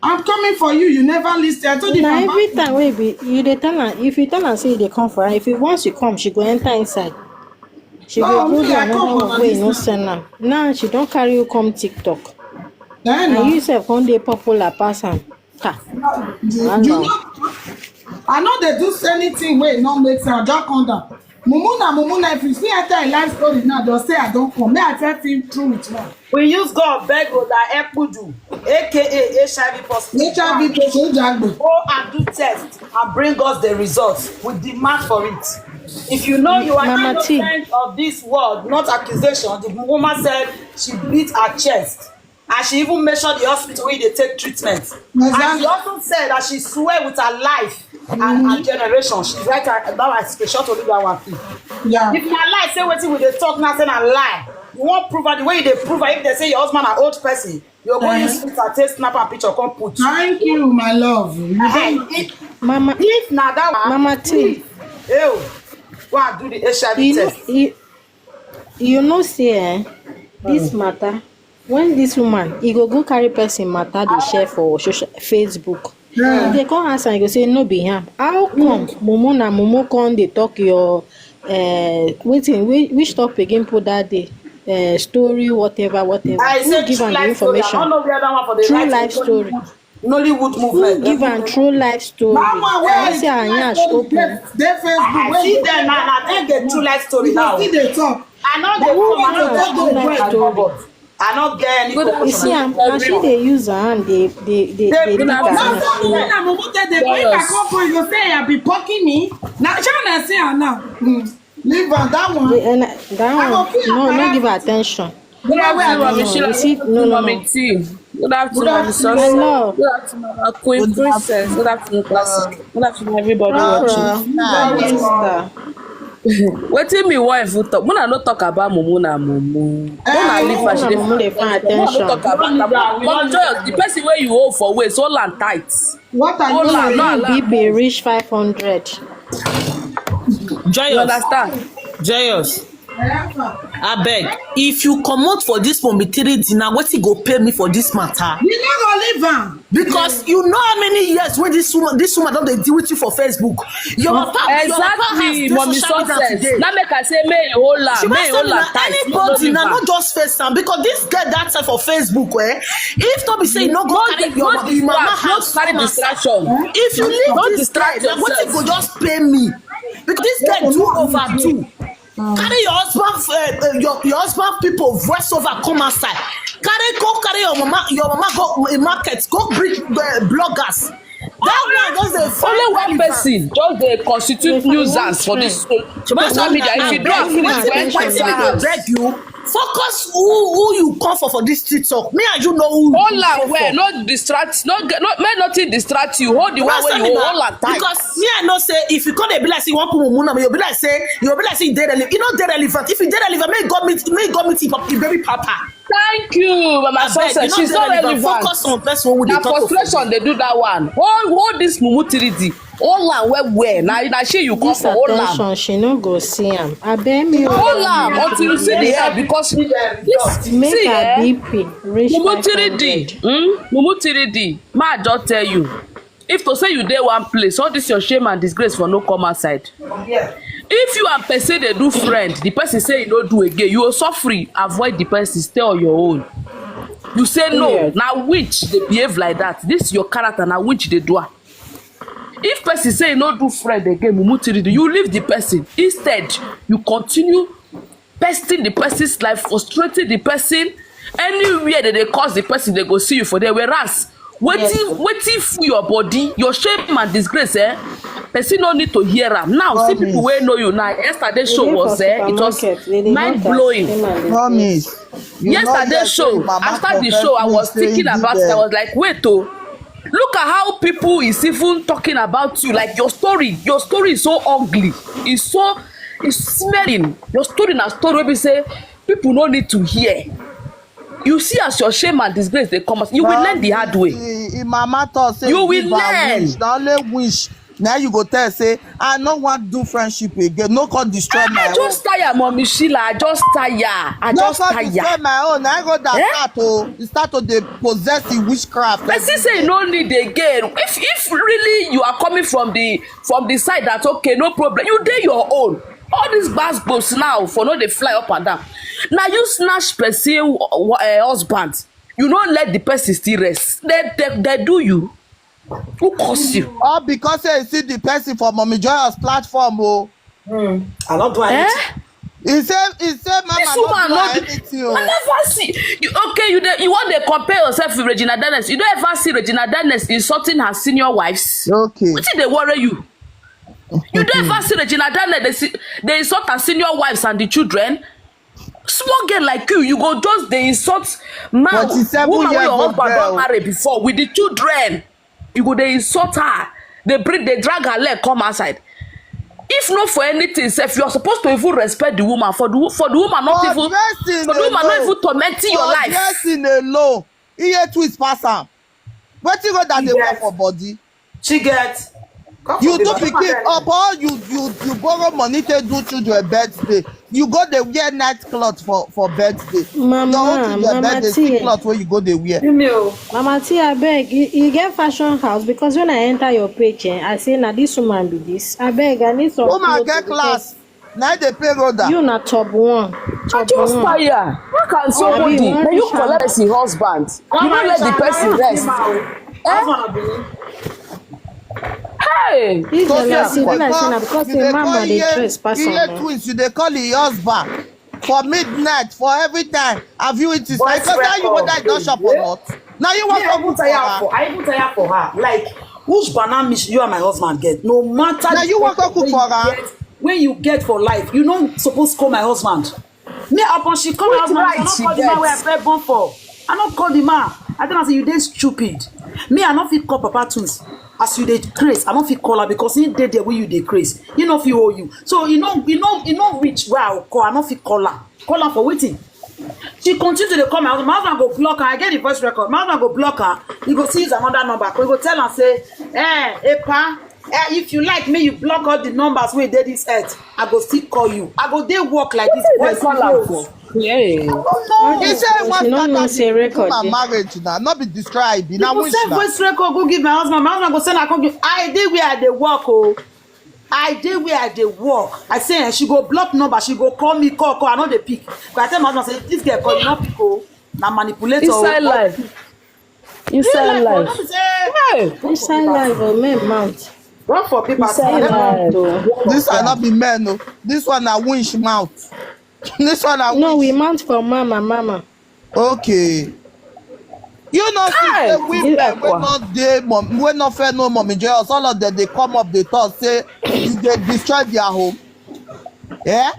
I'm coming for you. You never listen. I told you. Na every time wey be you dey tell am, if you tell am say you dey come for her, if you once you come, she go enter inside. She go go do another one wey no send am. Now she don carry you come TikTok. And you sef come dey popular pass am. You, you know, I know they do anything wey no make sense. Just come down. Mumuna, Mumuna, if you see enter a life story now, just say I don't come. May I tell you true with one. We use God beg Oda Ekpudu, A K A H I V positive. H I V patient, Jagbe. Go and do test and bring us the results. We demand for it. If you know you are innocent of this word, not accusation, the woman said she beat her chest. And she even mentioned the hospital where they take treatment. And she also said that she swear with her life and her generation. She's right. That was screenshot only that one thing. Yeah. If na lie, say wetin we dey talk now, say na lie. You wan prove am the way you dey prove am. If they say your husband an old person, you go use filter take snap am picture come put. Thank you, my love. Mama, if na that one, Mama T, please, go and do the H I V test. You know say eh, this matter, when this woman, e go go carry person matter dey share for social, Facebook. E dey come ask am, e go say no be am. How come Mumu na Mumu come dey talk your eh, wetin, which talk again put that day? Eh, story, whatever, whatever. Who give am the information? True life story. Nollywood movement. Who give am true life story? Mama, where I see her yansh open. Dey Facebook. I see them now. I take the true life story now. See the talk. I know the true life story. I no get any. You see am, na she dey use her hand dey dey dey dey lick her hand. If I come for you, say I be poking me. Na she na see her now. Leave am, that one. That one, no, no give her attention. Good afternoon, Mommy Sheila. Good afternoon, Mommy T. Good afternoon, Mommy Success. Good afternoon, Mama Queen Princess. Good afternoon, Classic. Good afternoon, everybody watching. Wetin me wife will talk? Muna no talk about Mumu na Mumu. Muna leave her. She dey find attention. Muna no talk about am. But Joyous, the person wey you hold for waist, hold am tight. What are you doing? Be reach five hundred. Joyous. You understand? Joyous. Abeg, if you comot for this Mommy Three D, na wetin go pay me for this matter? You no go leave am. Because you know how many years wey this woman, this woman don dey deal with you for Facebook. Your papa, your papa has social media today. Exactly, Mommy Success. Now make I say, may you hold am, may you hold am tight. Anybody na no just face am, because this girl that time for Facebook, eh? If no be say you no go carry your mama house, no carry distraction. If you leave this girl, na wetin go just pay me? Because this girl do over two. Carry your husband, uh, uh, your, your husband people voice over come outside. Carry, go carry your mama, your mama go in market, go bring uh, bloggers. That one just dey find only one person just dey constitute nuisance for this social media. If you do am finish, go enter inside house. Beg you, focus who who you come for for this street talk. Me and you know who. Hold am well, no distract, no, no, make nothing distract you. Hold the one wey you hold, hold am tight. Because me I know say if you come dey be like say you wan put mumu na, you be like say you be like say you dey relevant. You no dey relevant. If you dey relevant, make you go meet, make you go meet your baby papa. Thank you, Mama Success. She's not relevant. Focus on person wey dey talk. Na frustration dey do that one. Hold, hold this Mumu Three D. Hold am well well. Na na she you come for. Hold am. Attention, she no go see am. Abeg me. Hold am until you see the end, because this, make her B P reach five hundred. Mumu Three D. Hmm? Mumu Three D. Ma just tell you. If to say you dey one place, all this your shame and disgrace for no come outside. If you and person dey do friend, the person say you no do again, you go suffer, avoid the person, stay on your own. You say no, na witch dey behave like that. This your character, na witch dey do am. If person say e no do friend again, mumu tiri do, you leave the person. Instead, you continue pesting the person's life, frustrating the person. Anywhere that they cause the person, they go see you for there. Whereas, wetin wetin full your body, your shame and disgrace, eh? Person no need to hear am. Now, see people wey know you now. Yesterday show was, eh, it was mind blowing. Promise. Yesterday show, after the show, I was thinking about it. I was like, wait, oh, look at how people is even talking about you. Like, your story, your story is so ugly. It's so, it's smelling. Your story na story wey be say people no need to hear. You see as your shame and disgrace dey come out, you will learn the hard way. Im mama talk say, you will learn. Na only wish. Now you go tell say, I no want do friendship again. No come destroy my own. I just tire, Mommy Sheila. I just tire. I just tire. No come destroy my own. I go that start to start to dey possess the witchcraft. Person say no need again. If if really you are coming from the from the side that, okay, no problem, you dey your own. All these gbas gbos now for no dey fly up and down. Now you snatch person uh, husband. You no let the person still rest. They they, they do you. Who cause you? All because say you see the person for Mommy Joyous platform, oh. Hmm. I don't do anything. Eh? He say he say mama no do anything. I never see you. Okay, you dey, you want to compare yourself with Regina Daniels. You don't ever see Regina Daniels insulting her senior wives. Okay. Wetin dey worry you? You don't ever see Regina Daniels dey see, dey insult her senior wives and the children. Small girl like you, you go just dey insult man, woman wey your husband don marry before with the children. You go dey insult her, dey bring, dey drag her leg come outside. If not for anything sef, you are supposed to even respect the woman for the for the woman not even for the woman not even tormenting your life. Dressing alone, iye twist pass am. Wetin go that dey wear for body? She get. You do pikin up all you you you borrow money take do children birthday. You go dey wear night cloth for for birthday. Mama, your own children birthday, see cloth wey you go dey wear. Mama T, abeg, you, you get fashion house? Because when I enter your page, eh, I say na this woman be this. Abeg, I need some. Woman get class. Na dey pay road. You na top one. I just tire. How can somebody, when you collect person husband, you no let the person rest? Eh? Hey! If dem like say na because say mama dey dress pass am. Twins, you dey call your husband for midnight, for every time. Have you eaten? Because how you go die don shop or not? Now you want to put for her. I even tire for her. Like, which banana miss you and my husband get? No matter. Now you want to cook for her. When you get for life, you no suppose call my husband. Me, upon she call my husband, I no call the man wey I fẹ́ born for. I no call the man. I tell am say you dey stupid. Me, I no fit call Papa Twins. As you dey craze, I no fit call her because he dey there wey you dey craze. He no fit hold you. So he no, he no, he no reach where I call. I no fit call her. Call her for wetin? She continue to dey call my husband. My husband go block her. I get the voice record. My husband go block her. He go still use another number. He go tell am say, eh, Epa, eh, if you like me, you block all the numbers wey dey this earth. I go still call you. I go dey work like this. Voice call am for. Yeah. He say he wan start am with my marriage now. No be describe. He na wish na. Voice record go give my husband. My husband go send am come give. I dey where I dey work o. I dey where I dey work. I say, eh, she go block number, she go call me, call, call. I no dey pick. But I tell my husband say, this girl call, you no pick o. Na manipulator o. Inside life. Inside life o, men mount. Work for people. Inside life o. This one no be men o. This one na winch mouth. This one na winch. No, we mount for mama, mama. Okay. You know, say women wey no dey mom, wey no fair no mommy joyous, all of them dey come up dey talk say you dey destroy their home. Eh?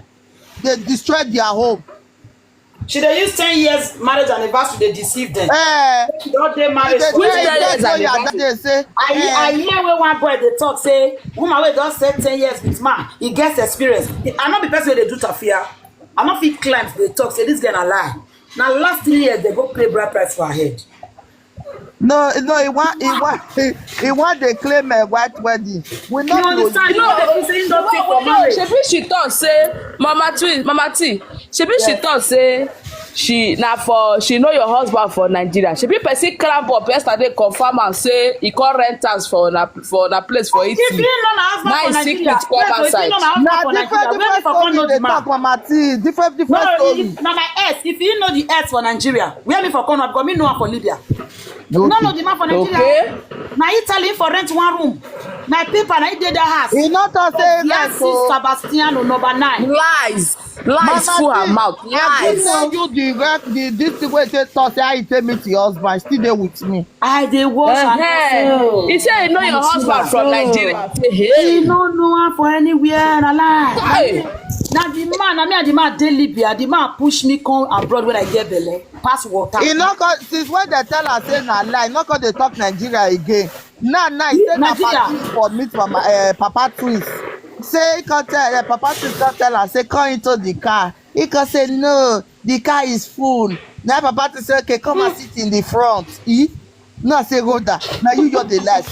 Dey destroy their home. She dey use ten years marriage anniversary dey deceive them. Eh. She don dey married for ten years. Which ten years anniversary? I hear, I hear wey one boy dey talk say woman wey don stay ten years with man, he gets experience. I no be person wey dey do tafia. I no fit climb dey talk say this girl na lie. Na last three years they go pay bride price for her head. No, no, he want, he want, he, he want dey claim a white wedding. We no. You understand? You know, they say no take for marriage. Shebi she talk say, Mama T, Mama T, shebi she talk say she na for, she know your husband for Nigeria. Shebi person climb up yesterday confirm am say he come rent house for na for na place for Italy. If you know my husband for Nigeria, wait, if you know my husband for Nigeria, where me for come know the man? Mama T, different, different story. No, na my ex. If you know the ex for Nigeria, where me for come know? Because me know am for Libya. You no know the man for Nigeria. Okay. Na Italy for rent one room. My paper na e dey that house. E no talk say Yes, like o. Sebastiano number nine. Lies. Lies full her mouth. I fit Lies. tell you the rec the this thing wey take talk say how you take meet your husband still dey with me. I dey wash and Uh-huh. He say you know your husband from Nigeria. Say, He hey. No know am for anywhere na lie. Hey. Na the man, na me and the man dey Libya. The man push me come abroad when I get belle, pass water. E no come since when dem tell am say na lie, e no come dey talk Nigeria again. Now now e say na Nigeria. Party for meet mama uh, Papa Twins. Say he come tell uh, Papa Twins come tell am say come into the car. He come say no, the car is full. Now Papa Twins say okay, come and sit in the front. E now say Rhoda, now you just dey lie.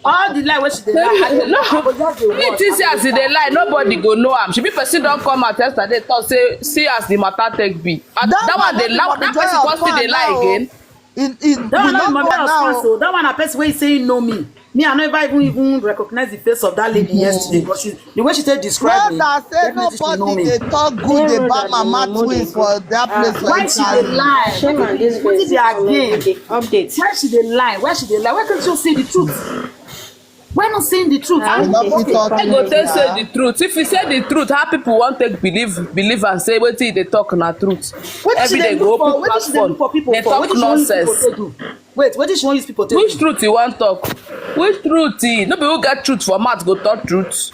All the lie wey she dey lie, I dey No. I go just dey Me watch. think say as e dey lie, nobody go know am. Shebi person don come out yesterday talk say see as the matter take be. And That that one one dey no be lie. That Mama person Joy come still dey fan lie now. Again. In in That one the no be number Mama Joy now. Fan, so that one na person wey say he know me. Me, I no ever even even recognize the face of that lady yesterday, but she the way she take describe me, Rhoda say definitely she know nobody me. dey talk good about Mama Twins for that place for Why she dey Italy. lie? Shame and Wetin disgrace. be her game? Update. Why she dey lie? Why she dey lie? Why can't you see the truth? Why not saying the truth? Ah, I You no don't fit talk I go take say anything. The truth. If you say the truth, how people want take believe believe and say wetin they talk na truth. Wetin she Every dey day do go for open wetin she dey do platform. For people They for talk wetin she wan use people nonsense. Take do? Wait, wetin she wan use people take Which do? Truth you want talk? Which truth? Eh? No be who get truth for mouth go talk truth.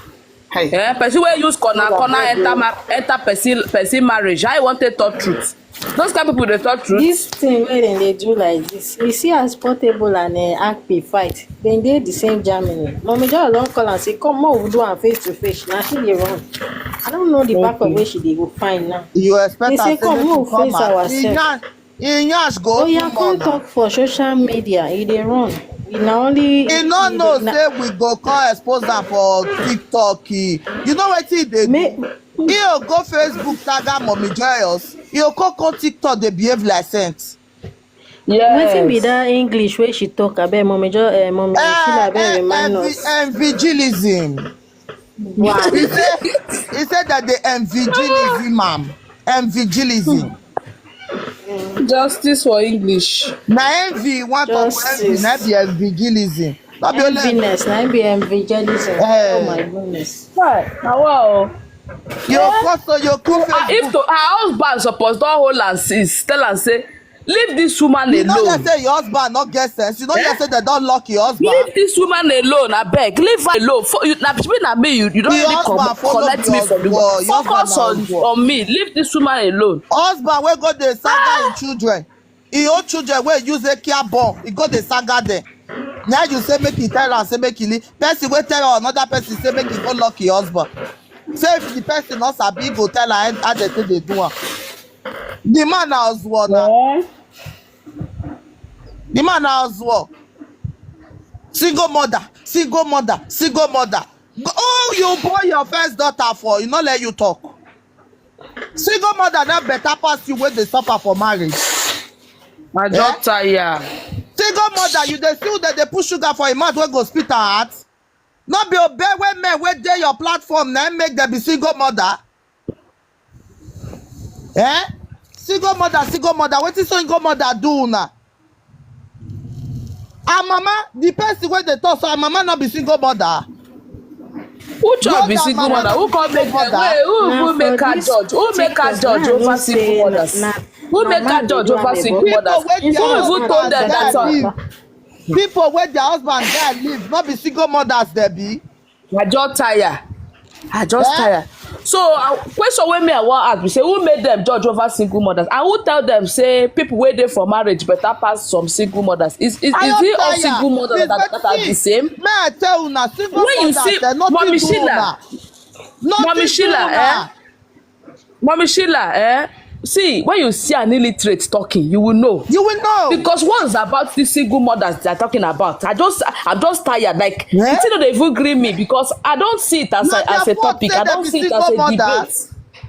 Hey. Eh? Person wey use corner corner enter ma enter person person marriage. I want to talk truth. Those kind of people they talk truth. This thing wey dem dey do like this, you see as Portable and uh, Akpi fight, dem dey the same Germany. Mommy Joy don call and say, come make we do am face to face. Na she dey run. I don't know the back of where she dey go find now. You expect They say am say come make make you we come face out. Ourselves. Iyan Iyansh go Oh yeah, open come mouth now. Talk for social media. E dey run. E na only. E no e know dey- na- say we go come expose am for TikTok. E. You know wetin e dey do? Make E go go Facebook tag am Mommy Joyous. E go come come TikTok dey behave like saint. Yes. Wetin be that English wey she talk? Abeg, Mommy Joy, uh, Mommy Sheila, abeg remind us. Evangelism. Wow. He say he say that the evangelism am. Evangelism. Justice for English. Na envy one talk for envy Justice. Na be evangelism. No be only Enviness, na be evangelism. Eh. Oh my goodness. Hi, how are you go so you go Ah, if Facebook. To her husband suppose don hold am since tell am say leave this woman You no hear alone. Say your husband no get sense. You no hear Eh? Say dem don lock your husband. Leave this woman alone, abeg. Leave her alone. For, you, na, she be na me, you, you don't Your really com- husband follow collect the me from the husband. world. Your Focus husband on, go. On me. Leave this woman alone. Husband wey go dey saga im children, im own children wey use daycare born, e go dey saga dem. Now you say make e tell am say make e leave. Person wey tell another person say make e go lock im husband. Say if the person no sabi, e go tell am how dem take dey do am. The man na Oswald na. Eh? The man na Oswald. Single mother, single mother, single mother. Go- Oh, you born your first daughter for, e no let you talk. Single mother na better pass you wey dey suffer for marriage. I just tire. Single mother, you dey see dem dey put sugar for im mouth wey go spit am out. No be obey wey men wey dey your platform na im make dem be single mother. Eh? Single mother, single mother, wetin single mother do una? Her mama, the person wey dey talk so, her mama no be single mother. Who chop Not be that single mama mother? Who be come make single them? Mother. Wait, who Na who make for her this judge? Who make her TikTok judge now, over no single say na- mothers? na Who make mama her dey judge do am over dey single go. Mothers? People wey Who their even told them husband that die one? Leave. People wey their husband die leave, no be single mothers dem be. I just tire. I just Eh? Tire. So uh, question wey me I wan ask be say who make them judge over single mothers and who tell them say people wey dey for marriage better pass some single mothers? Is is, I is don it all tire. Single mothers Please, that, that are the see, same? May I tell una, single When you mothers see dem nothing Mommy do Sheila, una. Nothing Mommy do Sheila, una. Eh? Mommy Sheila, eh? See, when you see an illiterate talking, you will know. You will know. Because what's about these single mothers they're talking about? I just, I'm just tired. Like, Yeah. It's not even green me because I don't see it as Na a, as their a fault topic. Say I dem don't be see it as single a mothers. Debate.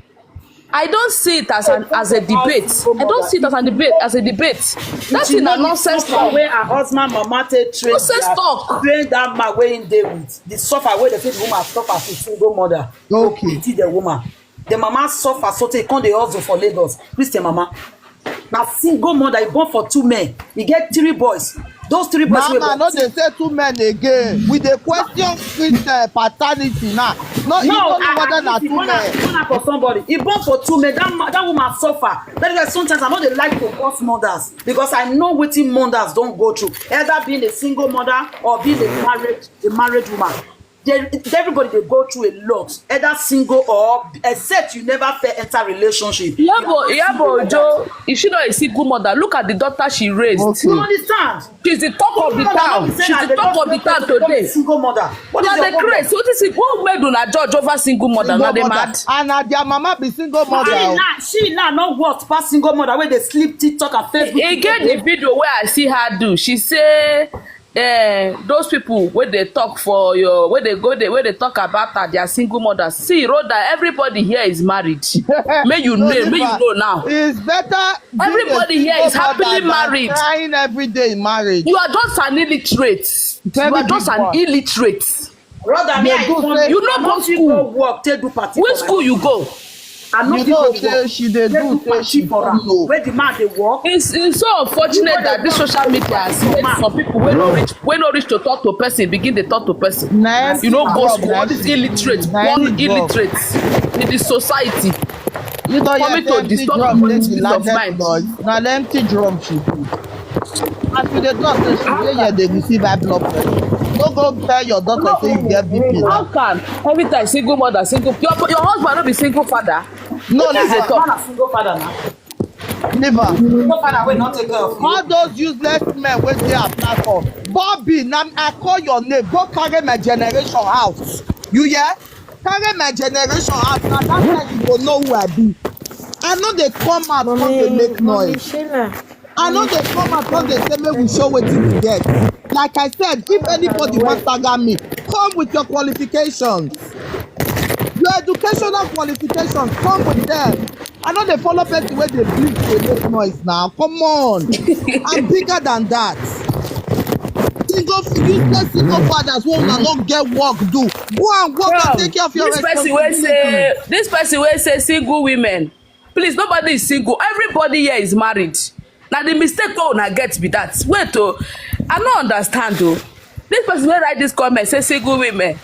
I don't see it as an as a debate. I don't see it as a debate. As a debate. That thing na nonsense Suffer talk. Wey her husband mama take train Nonsense their- talk. Train that man wey him dey with. The suffer wey dey say the woman suffer for single mother. Okay. Pity the woman. The mama suffer so tey come dey hustle for Lagos. Christian mama. Na single mother, he born for two men. He get three boys. Those three boys wey Mama, no dey say two men again. We dey question Christian paternity now. No, you No, don't know whether na I, two one na men. one na for somebody. He born for two men. That ma- that woman suffer. That is why sometimes I no dey like to curse mothers because I know wetin mothers don go through. Either being a single mother or being a married a married woman. They, everybody dey go through a lot. Either single or except you never fair enter relationship. You are Iyabo not Iyabo single like that. Ojo, is she not a single mother? Look at the daughter she raised. You Okay. understand? She's the talk of the Una no town. be say She's na the the talk daughter of the wey town dey become today. single mother. What is Una your dey problem? Craze. What is it? Who made una judge over single mother? Una Single dey mother. Mad. And na their mama be single She mother. now, she now not worse pass single mother wey dey sleep TikTok and Facebook. E get the video where I see her do. She say, eh, those people where they talk for your, where they go, they where they talk about her, their single mothers. See, Rhoda, everybody here is married. May you know, may you know now. It's better being Everybody a here is single mother happily than married. Crying every day in marriage. You are just an illiterate. You Very are just big an one. Illiterate. Brother, me, They I go come- say- You no I go no fit school. Go work, take do party. Which For school my you go? I no You fit know go say work. she dey Take do do say party she for don't am. know. Where the man dey work. It's, it's so unfortunate that this social media has made some people wey no reach wey no reach to talk to person begin dey talk to person. You no go school. All these illiterates, born illiterates in the society. You don Coming hear to say empty disturb drum my dey the peace of largest mind. Noise. Na the empty drum she be. As you dey talk say she dey here dey receive high blood pressure. No go tell your daughter say you get B P. How can every time single mother single your your husband no be single father? No, What is na the her talk? Man, a single father now. Leave her. Single father will not take care of you. All those useless men wey dey her platform. Bobby, na I call your name. Go carry my generation out. You hear? Carry my generation out. Na that time you go know who I be. I no dey come out come dey Mommy, make mommy noise. Sheila. I no dey come out come dey say make we show wetin we get. Like I said, if anybody wan stagger me, come with your qualifications. Your educational qualifications, come with them. I no dey follow person wey dey bleed dey make noise now. Come on. I'm bigger than that. Single useless single fathers wey una no get work do. Go and work and Come, take care of your this person wey responsibility. Say this person wey say single women, please, nobody is single. Everybody here is married. Na the mistake wey una get be that. Wait o, I no understand o. This person wey write this comment say single women.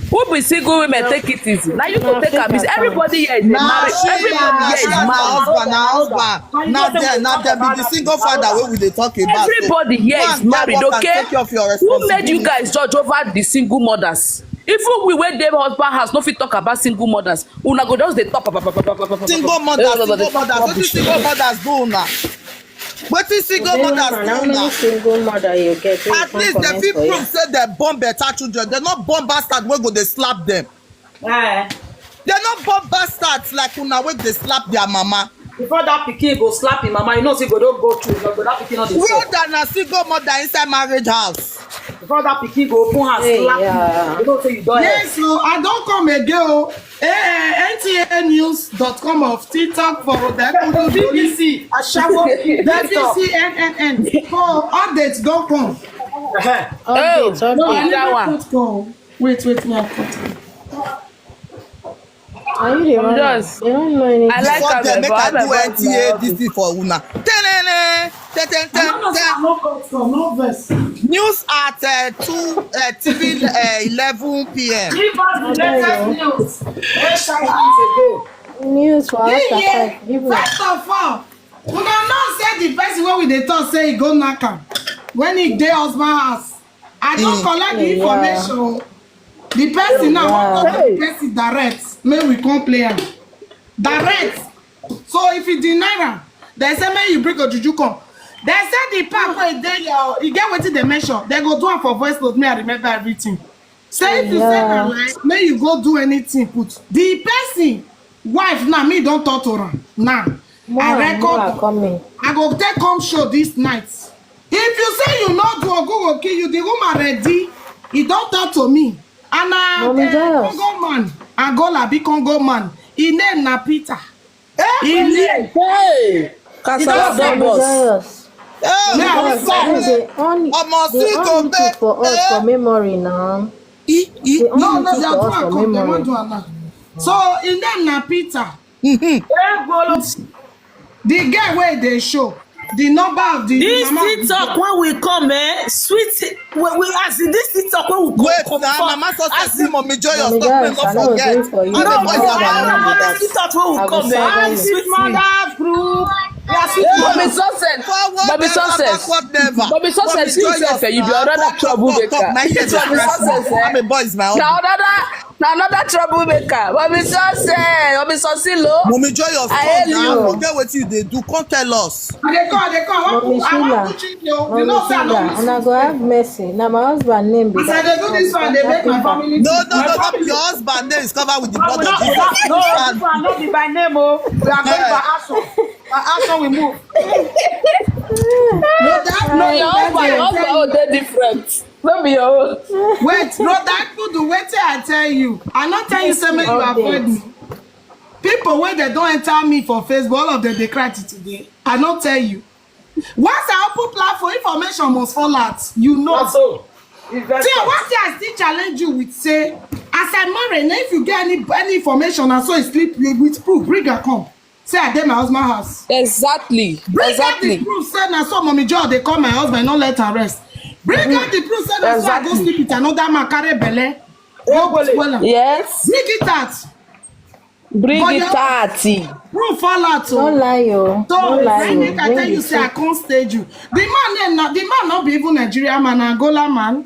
Who be single women take it easy? Na you go take am easy. Everybody here is a Na married. she Everybody na here is she na married. husband na husband. Na them na them be the single father wey we dey talk about. So Everybody here go is and get married, work and okay? take care of your Who made you responsibility. Guys judge over the single mothers? Even we wey dey husband house no fit talk about single mothers. Una go just dey talk. Single mothers, single mothers. Wetin single mothers do una? Wetin single Then mothers man, do how many una? Single mother you get? Wey you At come least dem comment fit for prove here? Say dem born better children. Dem no born bastard wey go dey slap dem. Eh, Dem no born bastards like una wey dey slap their mama. before that pikin go slap him mama, you know say go don go through. But that pikin no dey talk. Rather na single mother inside marriage house. Before that pikin go open hand Hey, slap yeah. You, you know say you don help. Yes, so I don come again o. Eh, N T A news dot com of TikTok for Odekudu B B C, Ashawo, TikTok. B B C N N N. So updates don come. Eh, Update, No, update. that one. Put come. Wait, wait, me I put am. Are you the I'm one? Just- They don't know anything. I like Before am, dem make but I I'm do about N T A this thing for una. Ten, ten, ten, ten, ten, I no know say I ten. no cut come, no vex. News at uh, two uh, T V uh, eleven P M. Give us the latest news. Eight hours ago. News for us Yeah, outside. Give me. First of all, una know say the person wey we dey talk say he go knack am when he dey husband house. I don Mm. collect the Yeah. information. The person now wan talk to the person direct. Make we come play am direct. So if you deny am, dem say make you bring ojuju come. Dem say the part wey dey your, e get wetin dem mention. Dem go do am for voice note. Me I remember everything. Say if you say na lie, make you go do anything put. The person wife now, me don talk to am now. More I and more record. are coming. I go take come show this night. If you say you no do, Ogun go kill you. The woman ready. He don talk to me. And na Mommy eh, Joyous. Congo man, Angola be Congo man. His name na Peter. His name. Hey, Kasala don Mommy Joyous. Yeah, Because what's up? They only, Omo, they see go only pay, for us eh? For memory now. E, e. They only No, no, took they for do us am for come. They memory. wan do am now. So his name na Peter. Hey, go look. The guy wey dey show, The number of the This mama TikTok when we come, eh, sweet. We, we as in this TikTok when we come, Wait, come, now, come, Mama Success, as in, Mommy Joyous, Mommy don't Joyous, I not no go forget. do it for you. I'm no, a I boy, no I'm go a do man. that. TikTok when we I go come, serve eh, you. sweet Mothers group. Yeah, sweet Yeah. Mommy Success. Forward Mommy never, Success. backward never. Mommy Success, Mommy you Joyous, sef, you be now, another come, come, come, troublemaker. come. Now, here, Mommy Success, eh? I'm a boy, is my Na own. Another, na another troublemaker. Mommy Success. Mommy Success, lo. Mommy Joyous, I come hail now. you. Forget what you they do. Come tell us. I dey call, I dey call. I Mommy want, I Sheila, want to cheat you. You Mommy know, say I Sheila, don't una go have mercy. Na my husband name be As I that. dey do this one, they make my family. No, no, My no, no. family. Your husband name is covered with the No, blood no, of Jesus. no, no, And this one not be by name, oh. We are going by action. By action, we move. No, that No, no, your husband, your husband, oh, they different. No be your own. Wait, brother, I could do. Wait till I tell you. I not tell you, say make you avoid me. People when they don't enter me for Facebook, all of them they cry till today. I not tell you. Once I open platform, information must fall out. You know. So, See, what I still challenge you with say, as I marry, now if you get any any information and so you sleep with, with proof, bring her come. Say I dey my husband house. Exactly. Bring out Exactly. The proof. Say na so Mommy Joy they call my husband, not let her rest. Bring out the proof. Say na so I go Exactly. Sleep with another man, carry belle. Go well. Yes. Bring it out. Bring But it you- thirty. Proof fall out. No Oh. lie, oh. So No lie, let me oh. can tell Bring you the say I truth. Can't stage you. The man name na the man not be even Nigerian man, na Angola man.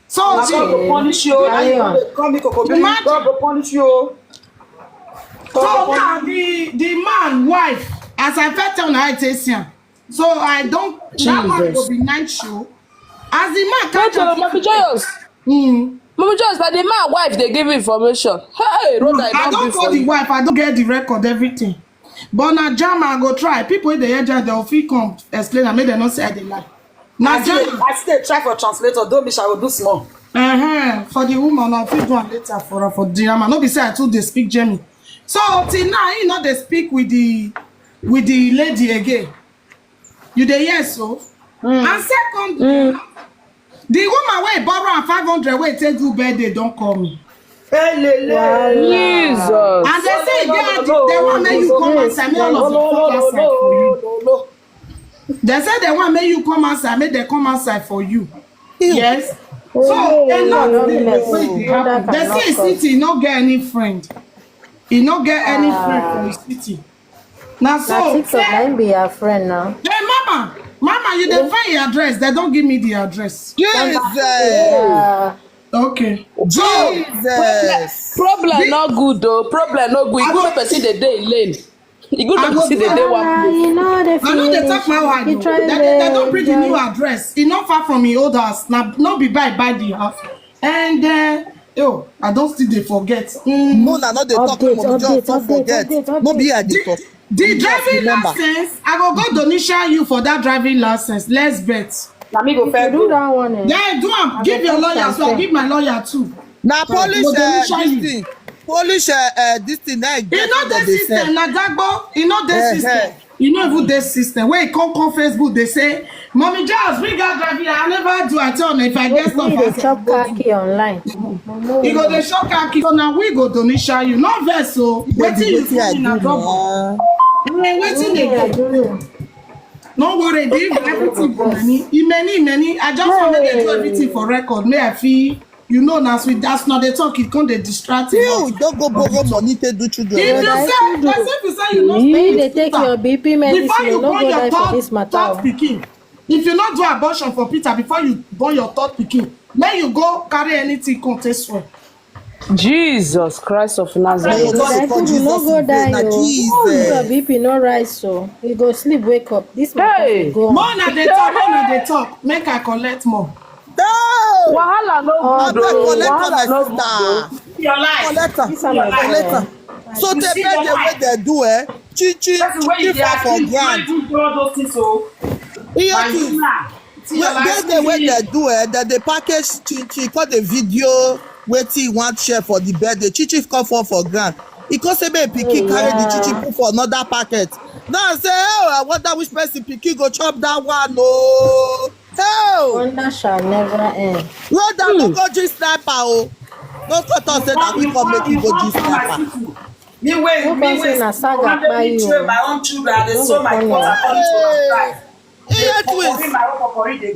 So God see, go punish you. Ayo. Come, Ikoko, Imagine. God go punish you. So now the the man wife, as I first tell her, I say, so I don't. That man Jesus. Will be night show. As the man Wait, catch oh, up, Mommy Joyous. Mm. Mommy Joyous, but the man wife they give information. Hey, Rhoda, I I don't don't be call for the you. Wife. I don't get the record, everything. But now jam, I go try. People in the area, they'll feel come explain. I made them not say I dey lie. Now I still, I still try for translator. Don't miss. I will do small. Uh-huh. For the woman, I'll feel do am later for her for the man. No be say I too they speak German. So till now, you know they speak with the with the lady again. You dey hear so? And second, the woman wey borrow am five hundred wey take do birthday don call me. Hey, le, le. Jesus. And they say e get the one make you come outside, make all of you come outside for you. They say they want make you come outside, make they come outside for you. Yes. So a lot of things wey dey happen. They say city no get any friend. E no get any friend for the city. Na Na so. TikTok na him be your friend now. Hey, mama, mama, you dey find your address? They don't give me the address. Jesus. Yeah. Okay. Jesus. Problem not good though. Problem not good. E good make person dey dey lane. E good make person dey dey one Ah, place. you know the I know they talk feeling. my wife. You They, try they, they don't bring the there, new yeah. Address. E not far from my old house. Now, not be by by the house. And uh, yo, I don't still dey forget. Mm. Mona no dey talk Update, Mommy Joy, update, don't update, forget. update, No be update. I dey talk. The Just driving remember. License, I go go Donisha you for that driving license. Let's bet. Na me go You fair do go. That one. Eh? Yeah, do am. Give your lawyer, so I give my lawyer too. Na Polish Go uh, Donisha this you. Thing. Polish uh, uh, this thing. Now E no dey system, na dagbo. E no dey Eh, system. eh. E no even dey system. When e come come Facebook, they say, "Mommy, just bring out driving. I never do at all. If I get stuff, You I dey say, chop khaki online. You go dey shock khaki. So now we go Donisha you. No vex, so wetin you Wetin I see na do double. now? Wetin dey go? No worry, the everything for many. E many, many. I just want to do everything for record. May I feel, you know, as we that's not the talk. It come dey distract you. You don't go borrow money to do children. If you But I say, still do. person if you say you no Make you dey speak take your Twitter, B P before medicine, you you no burn go your die for third, this matter. Third pikin, if you not do abortion for Peter before you born your third pikin, then you go carry anything come take swear. Jesus Christ of No, Nazareth. you don't Like dey call people no Jesus go in vain, die na o. Jesus. Your B P no rise so. You go sleep, wake up. This matter Hey. go on. More na dey talk, more na dey talk. Make I collect more. No. Wahala no good Abeg, o. collect am, my Wahala no good sister. o. Your life. Collect am. This one na Collect am. So You the see your birthday wey life. They do eh, chichi, Person wey you chichi dey fall for accuse, ground. you do all those things. So, Iye my thing. sister, see your Well, life. birthday wey they do eh, that they package chichi, call the video wetin he want share for the birthday. Chichi come fall for ground. He come say make pikin carry the chichi put for another packet. Now I say, oh, I wonder which person pikin go chop that one. Oh, hell. Wonder shall never end. Rhoda no go drink sniper o. No come talk say na we come make you go drink sniper. Me wey, me wey, na saga kpai you. My own children, I dey sow my pot according to my size. Iye twins.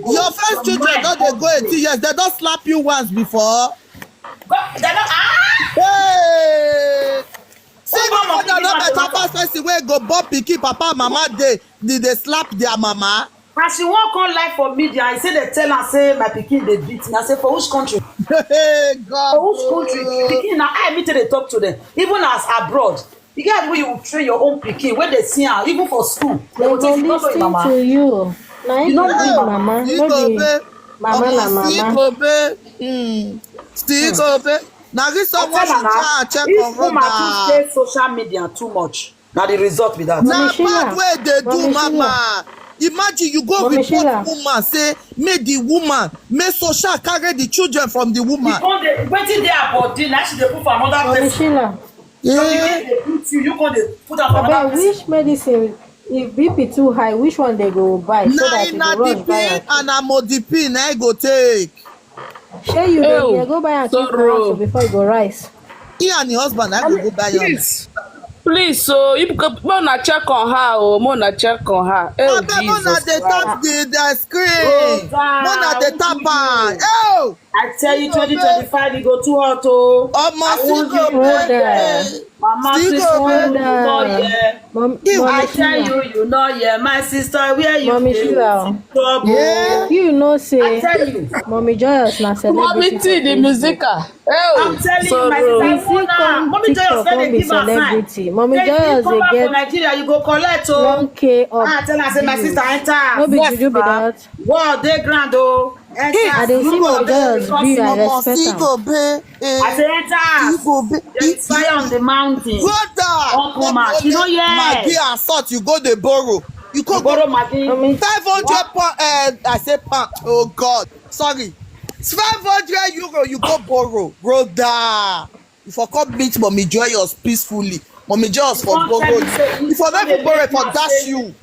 Your first children don dey go eighteen years, dem don slap you once before. Hey! Single mother no better pass person wey go born pikin, papa and mama dey, dey, dey slap their mama. As she wan come live for media, I say dem tell am say my pikin dey beat me. I say, for which country? Hey, God. For which country? Pikin na I meet dey talk to them. Even as abroad, you get where you train your own pikin, wey dey see am, even for school. They go tell you, no be mama. You know mama. Mama na mama. Still go pay. Na this someone should try and check on road. If woman too stay social media too much, na the result be that. Na bad way dey do mama. Imagine you go report woman, say make the woman, make social carry the children from the woman. Wetin dey her body na she dey put for another person. So the way dey beat you, you go dey put am for another person. Which medicine, if B P too high, which one they go buy so that you go rush buy am? Na inadipine and amodipine na I go take. Shey you dey here? Go buy am keep for house before e go rise. He and him husband na go go buy am. Please, so if make una check on her o, make una check on her. Oh, Jesus Christ. Make una dey tap the, the screen. Make una dey tap am. Oh! I tell you, twenty twenty-five, e go too hot o. Omo, I won't give you one day. Mama, sister, you no hear. I tell you, you no hear. My sister, where you dey? Trouble. You know say, I tell you. Mommy Joyous na celebrity. Mommy T, the musical. I'm telling you, my sister, Mommy Joyous, when they give her sign, Mommy Joyous, they get Nigeria, you go collect o. One K up. I tell her, say, my sister, enter. No be juju be that. World dey ground o. I dey see Mommy Joyous view, I respect am. I say, enter. There is fire on the mountain. Brother, come out. You know, yes. Maggi and salt, you go dey borrow. You go borrow Maggi. Five hundred pound, eh, I say pound. Oh God, sorry. Five hundred euro, you go borrow, brother. You for come meet Mommy Joyous peacefully. Mommy Joyous for borrow. You for never borrow for dash you.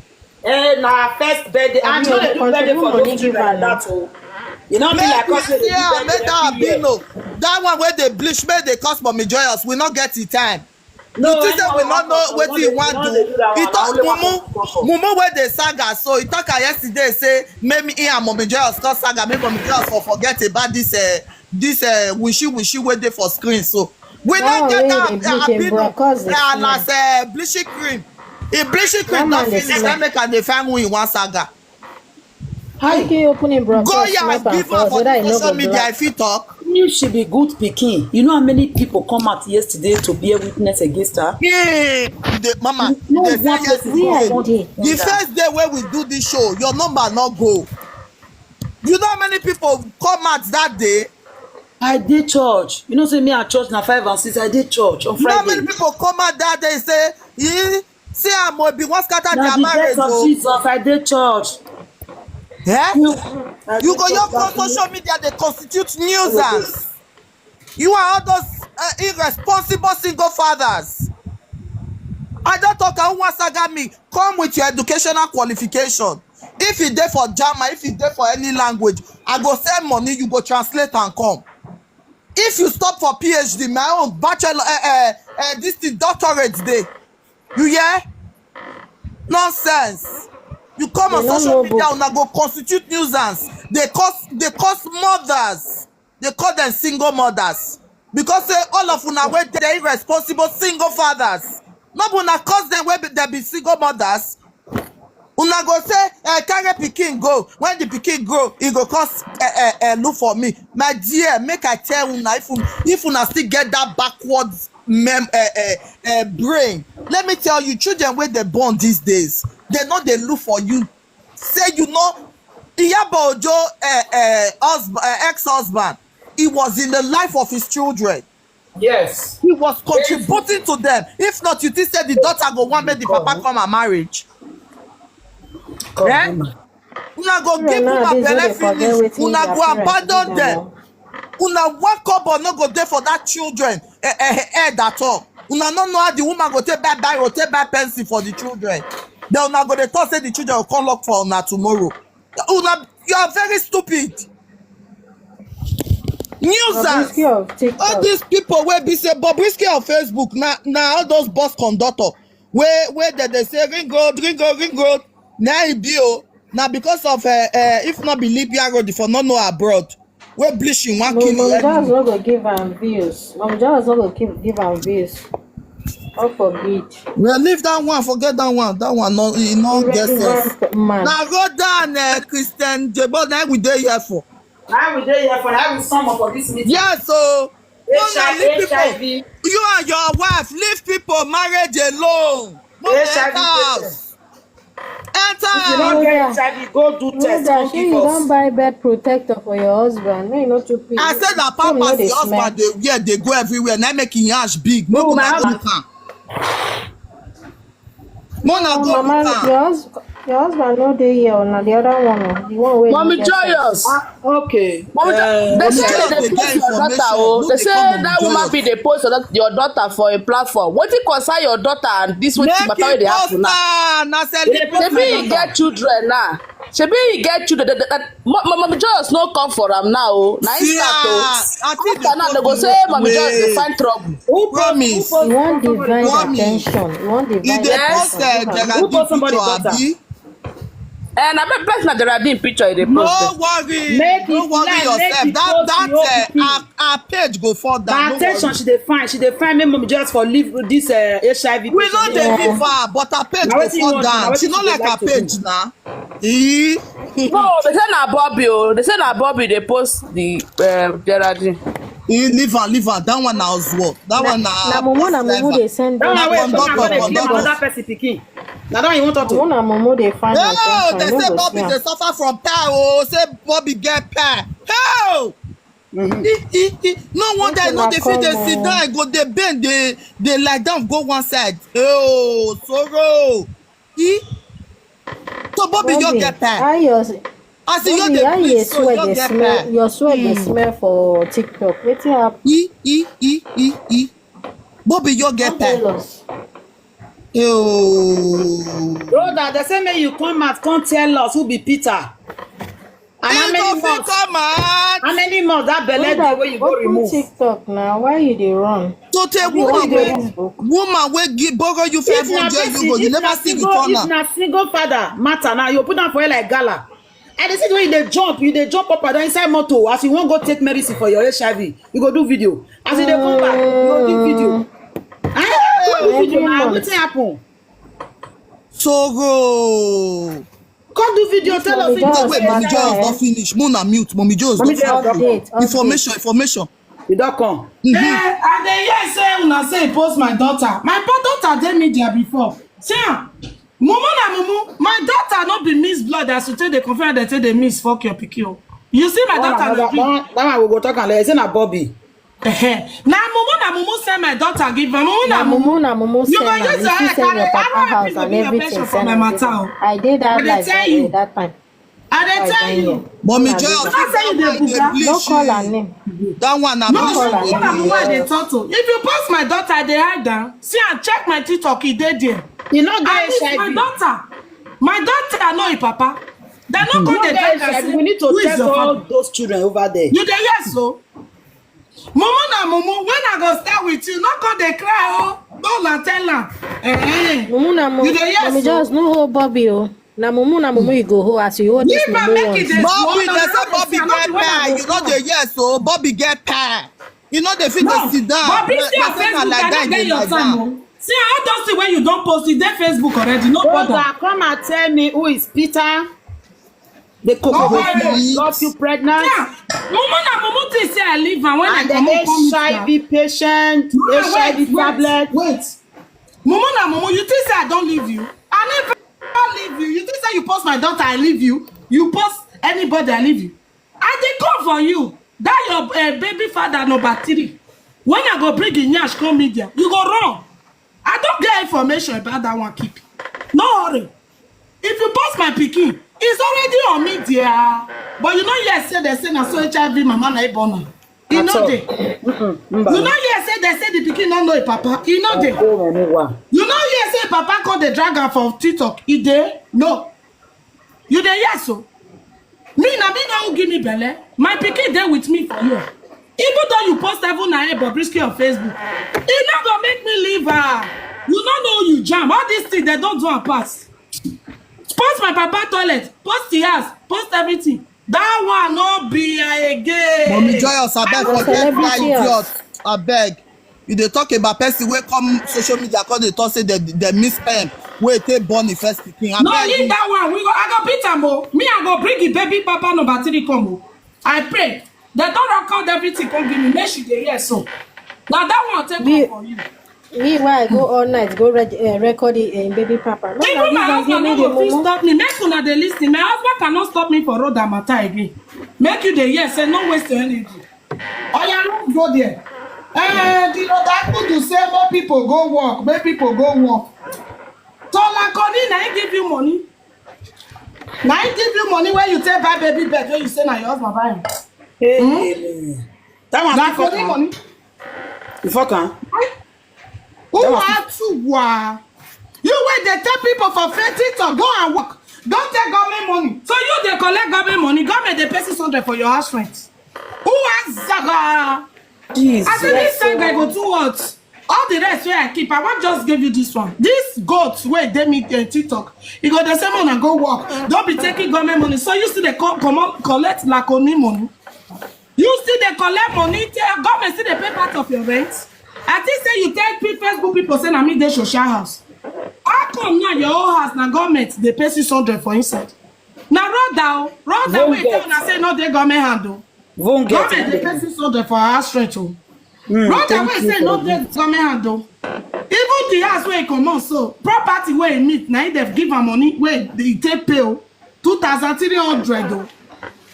Eh, na first birthday. I no dey do birthday for those children like that o. You know, be like us wey dey do birthday every year. That one wey dey bleach, make they cause Mommy Joyous. We no get the time. You think say we no know wetin he wan do? He talk mumu, mumu wey dey saga. So he talk am yesterday, say make me, he and Mommy Joyous come saga, make Mommy Joyous for forget about this, eh, this, eh, wishy wishy wey dey for screen. So we no get that albino, eh, and as, eh, bleaching cream. If bleaching cream don finish, then make am dey find who he wan saga. How you can open him broadcast? Goya give up for the social media if he talk. If she be good pikin, you know how many people come out yesterday to bear witness against her? Yeah, the, mama, the first day wey we do this show, your number no go. You know how many people come out that day? I dey church. You know say me and church na five and six. I dey church on Friday. You know how many people come out that day say, "He see am o, be wan scatter their marriage o." Na the death of Jesus. I dey church. Eh? You go just come social media dey constitute nuisance. You and all those, uh, irresponsible single fathers. I don talk am, who wan saga me? Come with your educational qualification. If e dey for German, if e dey for any language, I go send money, you go translate and come. If you stop for P H D, my own bachelor, eh, eh, eh, this thing, doctorate dey. You hear? Nonsense. You come on social media, una go constitute nuisance. They cause, they cause mothers. They call them single mothers. Because say all of una wey dey irresponsible single fathers. No be una cause them wey be, they be single mothers. Una go say, eh, carry pikin go. When the pikin grow, e go come, eh, eh, eh, look for me. My dear, make I tell una, if una, if una still get that backward mem-, eh, eh, eh, brain, let me tell you, children wey dey born these days, they no dey look for you. Say you know, Iyabo Ojo, eh, eh, husb-, eh, ex-husband, he was in the life of his children. Yes. He was contributing to them. If not, you think say the daughter go wan make the papa come her marriage? Eh? Una go give una belle finish. Una go abandon them. Una one kobo no go dey for that children, eh, eh, head at all. Una no know how the woman go take buy biro, take buy pencil for the children. Then una go dey talk say the children go come look for una tomorrow. Una, you are very stupid. Nuisance. Bobrisky of TikTok. All these people wey be say Bobrisky on Facebook, na na all those bus conductor wey wey dem dey say ring road, ring road, ring road. Na e be o. Na because of uh, uh, if not be Libya road, if I no know abroad, wey bleaching wan Mo- kill Mom Jones everywhere. No go give am views. Mom Jones no go give, give am views. God forbid. Well, leave that one, forget that one. That one no, e no get sense. Irrelevant man. Na road down, uh, Christian Jebo, na we dey here for. Now we dey here for now we sum up for this meeting. Yes, so no, no, H I V, leave people. H I V. You and your wife, leave people marriage alone. No dey H I V enter house. Patient. Enter If you house. Don't get Rhoda, H I V, go do test. Rhoda, Don't shey give you us. Don buy bed protector for your husband? Make you no too pay. I said that Come, no pampers dey the smell. Husband dey wear, dey go everywhere. Na make him ash big. Make No, una my go husband. Look am. Mona go Mama, with am. Your husband, your husband no dey here, na the other one, oh, the one wey Mommy dey get Joyous. Ah, okay. Mommy Jo- Uh, they Mommy say Joyous they dey post get your information. Daughter, oh. No They dey say come on that woman Joyous. Be dey post your daugh- your daughter for a platform. Wetin concern your daughter and this wetin Make matter wey it dey post happen now? Am. Na They dey post Shebi my you daughter. Get children now. Shebi you get children. That, that, that, Mo- Mo- Mommy Joyous no come for am now. Oh. Na him See, start oh. Ah, I think After they now they go post say Mommy Joyous dey way. Find trouble. Who post- Promise. Who post- You want somebody divine Promise. Attention. You want divine If they attention. Post uh, Geraldine Who post somebody picture, daughter? Abi? And I bet person at Geraldine picture they post. No worry. Make no worry like, yourself. That that uh, our, our page go fall down. But no attention, worry. She dey find. She dey find me Mommy Joyous for leave this uh, H I V. We know they leave her, but her page go fall down. She not like her page now. Eh? No, they say na Bobby. Oh. They say na Bobby. They post the uh, Geraldine. Eh, leave her, leave her. That one now is what? That na, one now. Na mumu, na mumu. They send that one. Conductor, conductor. Another person picking. Na that you want to. Mumu na mumu dey find attention. No, they say Bobby dey suffer from pie. Oh, say Bobby get pie. How? Mm-hmm. He, he, he, no wonder I know they feel they sit down, go they bend, they they lie down, go one side. Oh, sorrow. He, so Bobby, you get pie. As you Bobby, you how you dey swear so you dey get smell, pie. Your swear dey smell for TikTok. Wetin happen? He, he, he, he, he. Bobby, you get pie. Don't tell us. Ew. Brother, they say make you come out, come tell us who be Peter. And how many months? Come out. How many months that belle dey where you go remove? Open TikTok now. Why you dey run? To tell woman wey give borrow you five hundred euro, you never see return am. If na single father matter now, you put am for air like gala. And they see the way you dey jump, you dey jump up and down inside motor as you wan go take medicine for your H I V. You go do video. As you dey come back, you go do video. Ah, go do video now. Wetin happen? Sorrow. Come do video, tell us. Wait, wait, Mommy Joyous don finish. Mona mute. Mommy Joyous don finish. Information, information. You don come. Mm-hmm. Eh, I dey hear say una say post my daughter. My daughter dey media before. See am. Mumu na mumu. My daughter no be mix blood as you take dey confirm dem say dey mix fuck your pikin o. You see my daughter na big. That one we go talk am later. Say na Bobby. Ehe. Na mumu na mumu send my daughter give am. Mumu na mumu. Na mumu na mumu send am. You go use your head carry. I don't want people be your patient for my matter o. I dey that life that time. I dey tell you. Mommy Joyous, no call her name. That one na no call her name. If you pass my daughter, I dey hide am. See and check my TikTok, e dey there. You no get H I V. My daughter, my daughter, I know your papa. They no call the daughter. We need to check all those children over there. You dey hear so? Mumu na mumu, when I go start with you, no come dey cry o. No la tell am. Eh. Mumu na mumu. You dey hear so? Mommy Joyous no hold Bobby o. Na mumu na mumu you go hold as you hold this mumu one. Bobby, they say Bobby get pie. You know the yes, so Bobby get pie. You know they fit dey sit down. Bobby, see your Facebook, I no get your time o. See all those things wey you don post, e dey Facebook already. No bother. Come and tell me who is Peter. The cocoa got you pregnant. Yeah. Mumu na mumu think say I leave am when I comot come meet am. And the H I V patient, H I V tablet. Wait. Mumu na mumu, you think say I don leave you? I never leave you. You think say you post my daughter, I leave you? You post anybody, I leave you. I dey come for you. That your uh, baby father number three. When I go bring the nyash come media, you go run. I don't get information about that one, keep. No hurry. If you post my pikin, it's already on media. But you know, yes, say they say na so H I V mama na born am. E no dey. You know, yes, say they say the pikin no know a papa. E no dey. You know, yes, say papa call the dragon for TikTok. E dey. No. You dey hear so? Me na me know who give me belle. My pikin dey with me for here. Even though you post Heaven na Hell Bobrisky on Facebook, e no go make me leave her. You no know you jam. All these things, they don't do and pass. Post my papa toilet, post the house, post everything. That one no be again. Mommy Joyous, abeg, Na forget that celebrity idiot. House. Abeg. You dey talk about person wey come social media, come dey talk say dem dem miss sperm wey take born the first pikin. No, Abeg. leave that one. We go. I go beat am o. Me, I go bring the baby papa number three come o. I pray. They don't record everything come give me. Make she dey here so. Now that one take Me, come for you. me why I go all night go reg, uh, record the uh, baby papa. No, na Even leave my am give husband me no the go fit mumu. Stop me. Make una dey listen. My husband cannot stop me for road and matter again. Make you dey hear say no waste your energy. Oya, let's go there. Eh, the Lord Akudu say more people go work, make people go work. Tola Koni, na he give you money. Na he give you money when you take buy baby bed when you say na your husband buy am. Hey, that one Na fit fuck Koni am. Money. You fuck am. Who That one want to wa? You wait, they tell people for faith to go and work. Don't take government money. So you dey collect government money. Government dey pay six hundred for your house rent. Who has Zaga? Jesus. I say this time I go do what? All the rest where I keep, I wan just give you this one. This goat wey dey me uh, TikTok, you go dey say una go work. Don't be taking government money. So you still dey co- comot collect Lakoni money. You still dey collect money. Tell government still dey pay part of your rent. I think say you tell pe- Facebook people say na me dey social house. How come now your own house na government dey pay six hundred for inside? Na road down, road down wey tell una say no dey government hand o. Won't get Government dey it. Pay six hundred for house rent o. Mm, Road down thank wey you say for no the dey government hand o. Even the house wey e comot so, property wey e meet, na im dem give am money wey e take pay o. Two thousand three hundred o.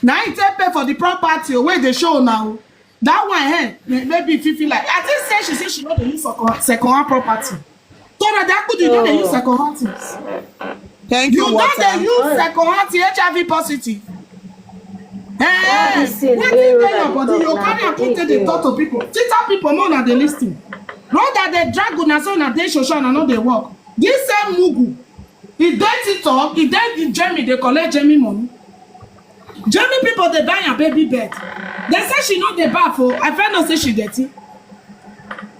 Na im take pay for the property o, wey dey show una o. That one, eh, may- maybe if you feel like, I think say she say she no dey use second second hand property. Tola Akudu, you no dey use second hand things. Thank You you, don dey water. use second hand thing, H I V positive. Eh, This thing wetin wey dey road your I body, dey you talk carry na am put take big dey thing. Talk to people. Tita people, more na dey listen. Road that dey drag una so na dey social, na no dey work. This same mugu, e dey TikTok, e dey the Jamie, dey collect Jamie money. Jamie people dey buy am baby bed. They say she no dey baff o. I find out say she dirty.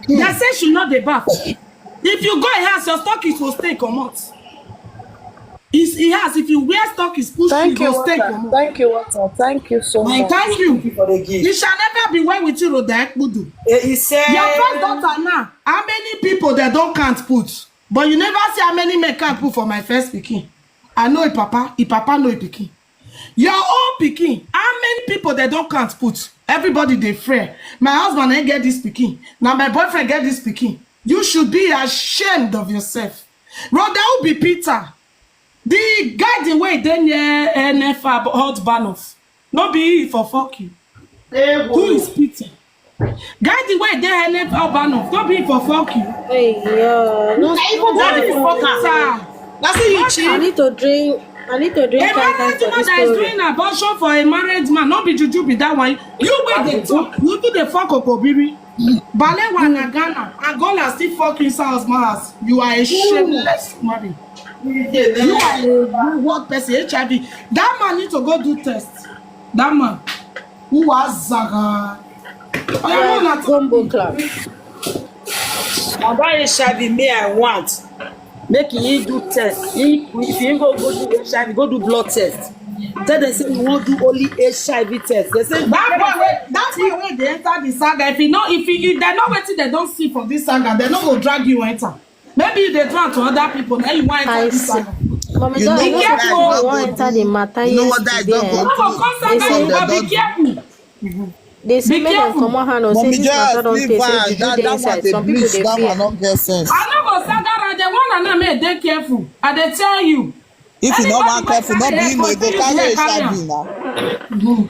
They say she no dey baff. If you go e house, your stockings go stay comot. Is e house, if you wear stockings, push Thank you you, go stay water. Comot. Thank you, water. Thank you so I much. Thank you. For the gift. It shall never be well with you, Roda Ekpudu. Eh, He said. Your first daughter now. How many people they don't count put? But you never see how many men count put for my first pikin. I know a papa. A papa know a pikin. Your own pikin. How many people they don't count put? Everybody dey fear. My husband ain't get this pikin. Now my boyfriend get this pikin. You should be ashamed of yourself. Roda will be Peter. The garden wey dey near N F R hot Banoff. No be he for fuck you. Who is Peter? Garden wey dey N F R Banoff. No be he for fuck you. Hey, yo, no. Even that is fuck am. Sir, That's it, you I cheat. need to drink. I need to drink a five times married for woman this that is story. Doing abortion for a married man, no be juju be that one. You wey dey talk, you do the fuck okobiri. Balewa na Ghana, Angola still fuck inside husband house. You are a shameless woman. You are a wayward person, H I V. That man need to go do test. That man. Who was Zaga? Oya, no, na Combo club. About H I V, me I want. Make he do test. He, if he go go do H I V, go do blood test. Tell them say you won't do only H I V test. They say That boy wey that boy wey dey enter the saga, if you know, if you, if they know wetin they don't see for this saga, they no go drag you enter. Maybe you dey do am to other people, now you wan enter I this see. saga. Mommy, You don't know you what know I people love want go enter the matter You know what yesterday. I don't go Eh? No go do? come They saga say you, they but be don't do. Careful. They say Be make them careful. come on hand or say Mommy this matter Joyous, don't leave take say her. juju That, dey that one inside. dey Some people bleach. dey That one fear. no get sense. I no go saga her. The one and I may dey careful. I dey tell you. If you no Anybody wan wey careful, no carry be him airport, wey go you carry dey H I V carry am. now.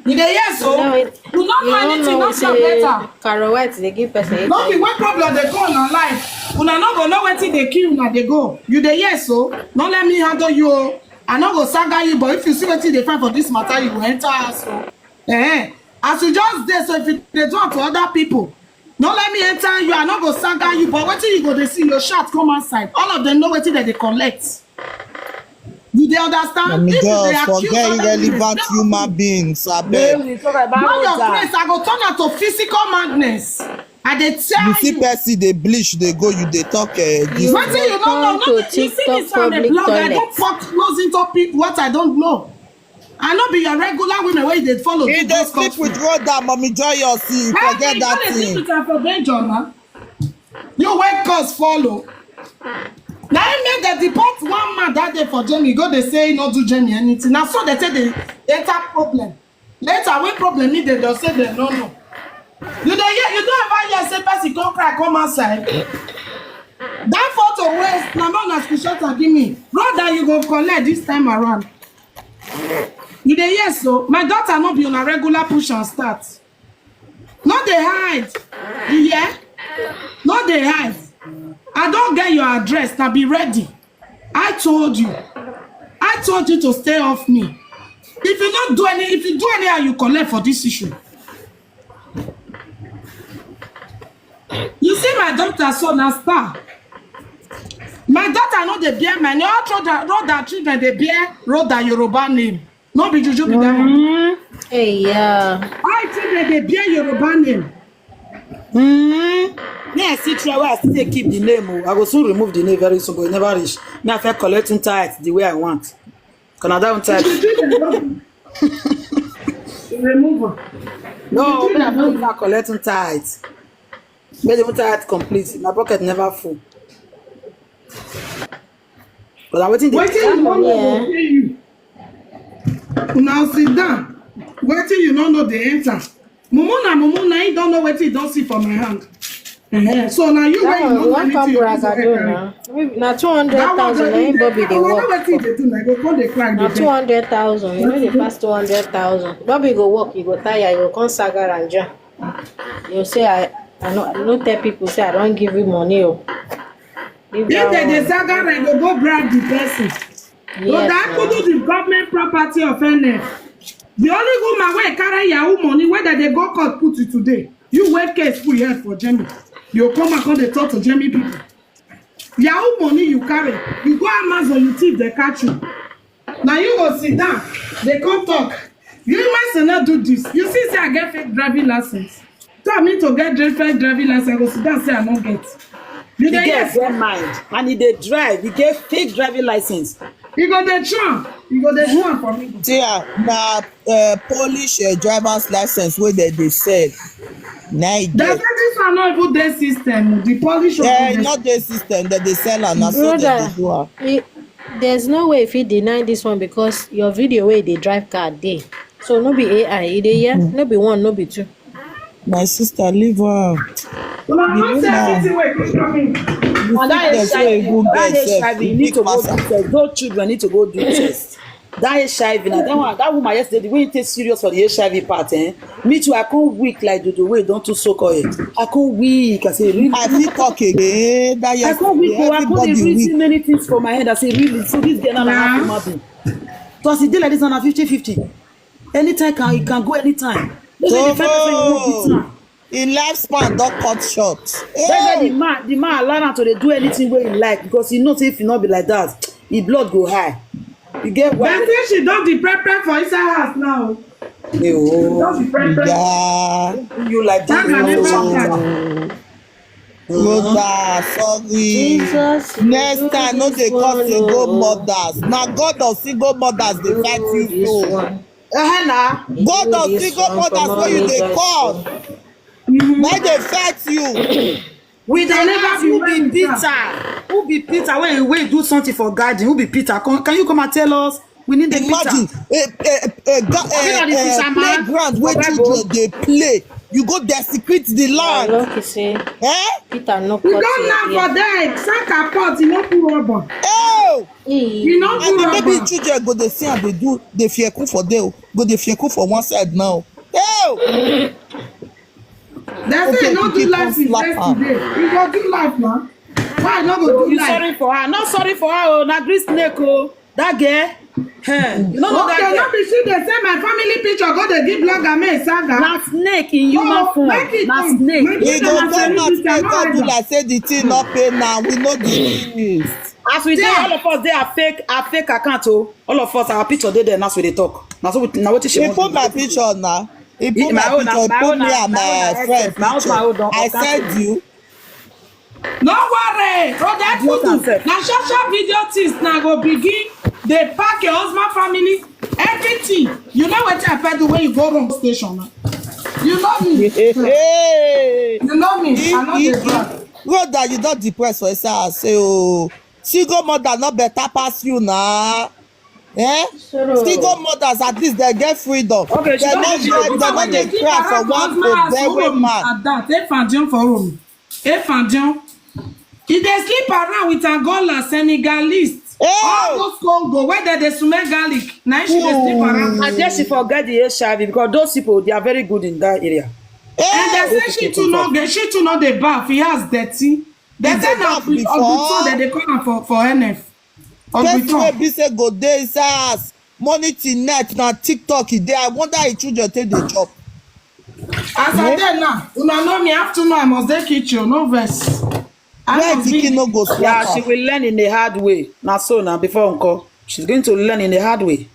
You dey hear so? No, it- You no You know don't anything, know not your better. say Carol White they give person. No be when problem dey go on our life. Una no go know wetin dey kill una dey go. You dey hear so? No let me handle you o. I no go saga you, but if you see wetin dey find for this matter, you go enter house o. Eh, as you just dey so, if you dey do am to other people, no let me enter you. I no go saga you, but wetin you go dey see, your shirt come outside. All of them know wetin dem dey collect. You dey understand? If you dey accuse other women, human beings, abeg. Know your place. I go turn am to physical madness. I dey tell you. You see person dey bleach, dey go, you dey talk. Uh, this wetin you no know, no be you see this one dey blog. I don talk close into people what I don't know. I no be your regular women wey you dey follow. He dey sleep with Rhoda, Mommy Joyous, forget that thing. Hey, you no dey sleep with am for Benjamin. You wey cause follow. Na him make dem deport one man that day for Jamie. Go dey say he no do Jamie anything. Na so they take dey enter problem. Later when problem need dem, dem say dem no know. You dey hear? You don ever hear say person come cry come outside? That photo wey na me una screenshot am give me. Rhoda, you go collect this time around. You dey hear so? My daughter no be una regular push and start. No dey hide. You hear? No dey hide. I don get your address. Now be ready. I told you. I told you to stay off me. If you not do any, if you do anyhow, you collect for this issue. You see my daughter, so na star. My daughter no dey bear my name. All Rhoda, Rhoda children dey bear Rhoda Yoruba name. No be juju be that one. Hey, yeah. All children dey bear Yoruba name. Mm. Me, I still try. Why I still take keep the name? Oh, I go soon remove the name very soon, but it never reach. Me, I fit collect in tight the way I want. Can I down tight? Remove am. No, me, I don't even collect in tight. Make the tight complete. My pocket never full. But I'm waiting. Wetin you no know go pay you. Una sit down. Wetin you no know dey enter. Mumu na mumu, na him don know wetin he don see for my hand. Uh-huh. So na you wey you no know anything you fit do. Na two hundred thousand na him Bobby dey work for. Wetin you dey do na you go come dey cry dey beg. Na two hundred thousand, you no dey pass two hundred thousand. Bobby go work, you go tire, you go come saga and join. You say I, I no, I no tell people say I don give you money o. If dem dey saga, dem go go bribe the person. Yes, but that could be the government property of N F. The only woman wey carry Yahoo money wey dem dey go court put you today. You wey case put head for Jamie. You come and come dey talk to Jamie people. Yahoo money you carry, you go Amazon, you thief, dem catch you. Na you go sit down, dey come talk. You must not do this. You see say I get fake driving license. Tell me to get dri- fake driving license, I go sit down say I no get. You The dey girl hear? Get mind and he dey drive. He get fake driving license. You go dey try, you go dey try for me. See, ah, na uh, Polish uh, driver's license wey dem dey sell. Na e Dem get. Say this one no even dey system. The Polish one Yeah, no dey. Not the system that they sell and na so dem Brother, dey do am. it, there's no way if you deny this one because your video wey dey drive car dey. So no be A I, e dey here, no be one, no be two. My sister, leave her. Una no say anything wey keep coming. You And that fit dey say HIV, even that beg sef, HIV, you you need big to go do massa. Test. Those children need to go do test. That HIV, na that one, that woman yesterday, the way you take serious for the HIV part, eh? Me too, I can't weak like the, the way don't too so call it. I can't weak. I say, really? I fit talk again. That I can't weak. Yesterday, Oh, I can't everybody reason weak. Many things for my head. I say, really? So this girl now, nah, human being. So as e dey like this, na fifty fifty. Anytime can, it can go anytime. This is the first person you work with now. Im lifespan don cut short. That's why the man, the man allow am to dey do anything wey he like because he know say if e no be like that, him blood go high. You get why? Dem say she don dey prepare for inside house now. Ewo, Don dey prepare. Oga, you like that? That na never time. Rhoda, sorry. Jesus, next time, no dey call single mothers. Na God of single mothers dey fight you so. Uh-huh, na. God of single mothers wey you dey call. Na dey fight you. We dey never who be Peter? Who be Peter wey wey do something for garden? Who be Peter? Can, can you come and tell us? We need the Peter. Imagine a a a, ga- a, a playground where children dey play. You go desecrate the land. Lucky say eh? Peter no cut. You don laugh for there. Saka pot, you no put rubber. Oh! You no put rubber. Maybe children go dey see and they do they fear cook for there. Go dey fear cook for one side now. Oh! Dem say e no do life since yesterday. E go do life na. Why e no go do life? You sorry for her. Not sorry for her o. Na gree snake o. That girl. Hey, you no know that girl. Okay, no be she dey say my family picture go dey give blogger make e saga. Na snake in human form. Na snake. E go come out make e come do like say the thing no pay now. We no dey do this. As we dey, all of us dey a fake, a fake account o. All of us, our picture dey there. As we dey talk, na so we, na wetin she He wan put do. my picture now. He He- put my my own na- picture. He my put own me na- and my own my na friend X F. My own, my picture. own don I cancel. send you. No worry, Rhoda Block Kudu. herself. Na social video things na go begin. They pack your husband family, everything. You know what I do when you go wrong station now. You know me. Hey. You know me. He, I know he, the he, brand. Rhoda, you don depress for inside house. Say, oh, single mother not better pass you now. Eh? Single mothers, at least they get freedom. Okay, she They don no she get, go they do no dey something. cry for one for very man. At that, if I jump for room, if I jump, he dey sleep around with Angola, Senegalese. Hey! All those Congo where they dey smell garlic. Now she dey sleep around. I guess she forget the H I V because those people, they are very good in that area. And Hey! they say she too no, they she too no dey bath. He has dirty. They He say dey na bath Ogbuto before. They dey call am for for N F. Person wey Ogbuto. be say go dey inside house morning till night na TikTok e dey. I wonder how him children take dey chop. As I dey now, una know me. Afternoon I must dey kitchen. No vex. I Where must be. pikin no go Yeah, she slap am. Will learn in a hard way. Now so now before uncle, she's going to learn in a hard way.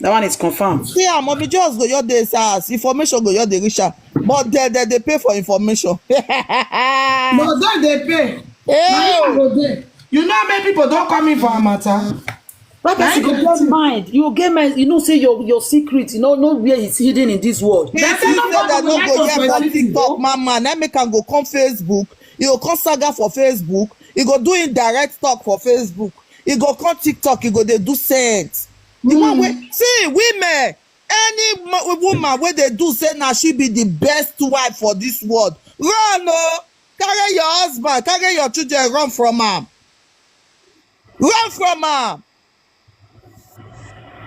That one is confirmed. See am, mommy just go your dey inside house. Information go your dey reach am. But they they dey pay for information. No, they dey pay. Na Hey! you go dey. You know how many people don come in for a matter? That person go get mind. You get mind. You know, say your your secret. You know, know where it's hidden in this world. He They say think say nobody they go no like go us hear for for this TikTok, though. Mama. Now make am go come Facebook. He go come saga for Facebook. He go do indirect talk for Facebook. He go come TikTok. He go dey do sense. The one wey see women, any mo- woman wey dey do say na she be the best wife for this world, run o, carry your husband, carry your children, run from am, run from am,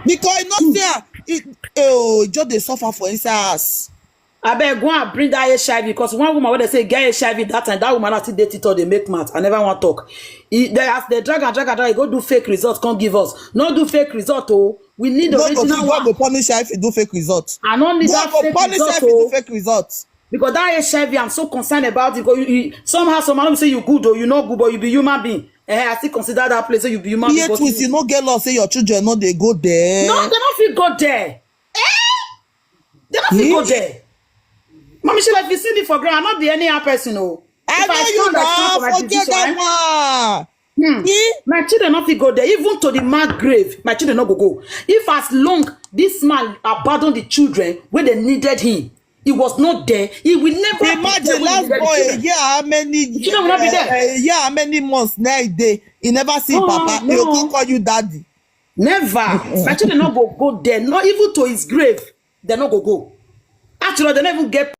because you know say ah, it, oh, e just dey suffer for inside house. Abeg, go and bring that H I V because one woman wey they say get H I V that time, that woman na still dey TikTok dey make mouth. I never wan talk. E, they, as they drag and drag and drag, e go do fake result, come give us. No do fake result o. We need God go, original God one go punish her if you do fake result. I no need God that go fake punish her result if you do o. Fake result. Because that H I V, I'm so concerned about it. Because you, you, somehow, somehow, let me say you good o, you no good, but you be human being. Eh, I still consider that place. So you be human being. Iye But twins, you no get law say your children no dey go there. No, they no fit go there. Eh? They no fit go there. Mommy, she like you see me for ground. I no be anyhow person o. I If know I you stand, I stand now. for my Forget decision, eh? that one. Hmm. See? My children no fit go there. Even to the mark grave, my children no go go. If as long this man abandon the children when they needed him, he was not there. He will never be there Imagine when he last needed the boy a children. year how many The children will not be there. A year how many months now he dey. He never see him Oh, papa. He go no. come call you daddy. Never. My children no go go there. Not even to his grave. They no go go. After all, they never get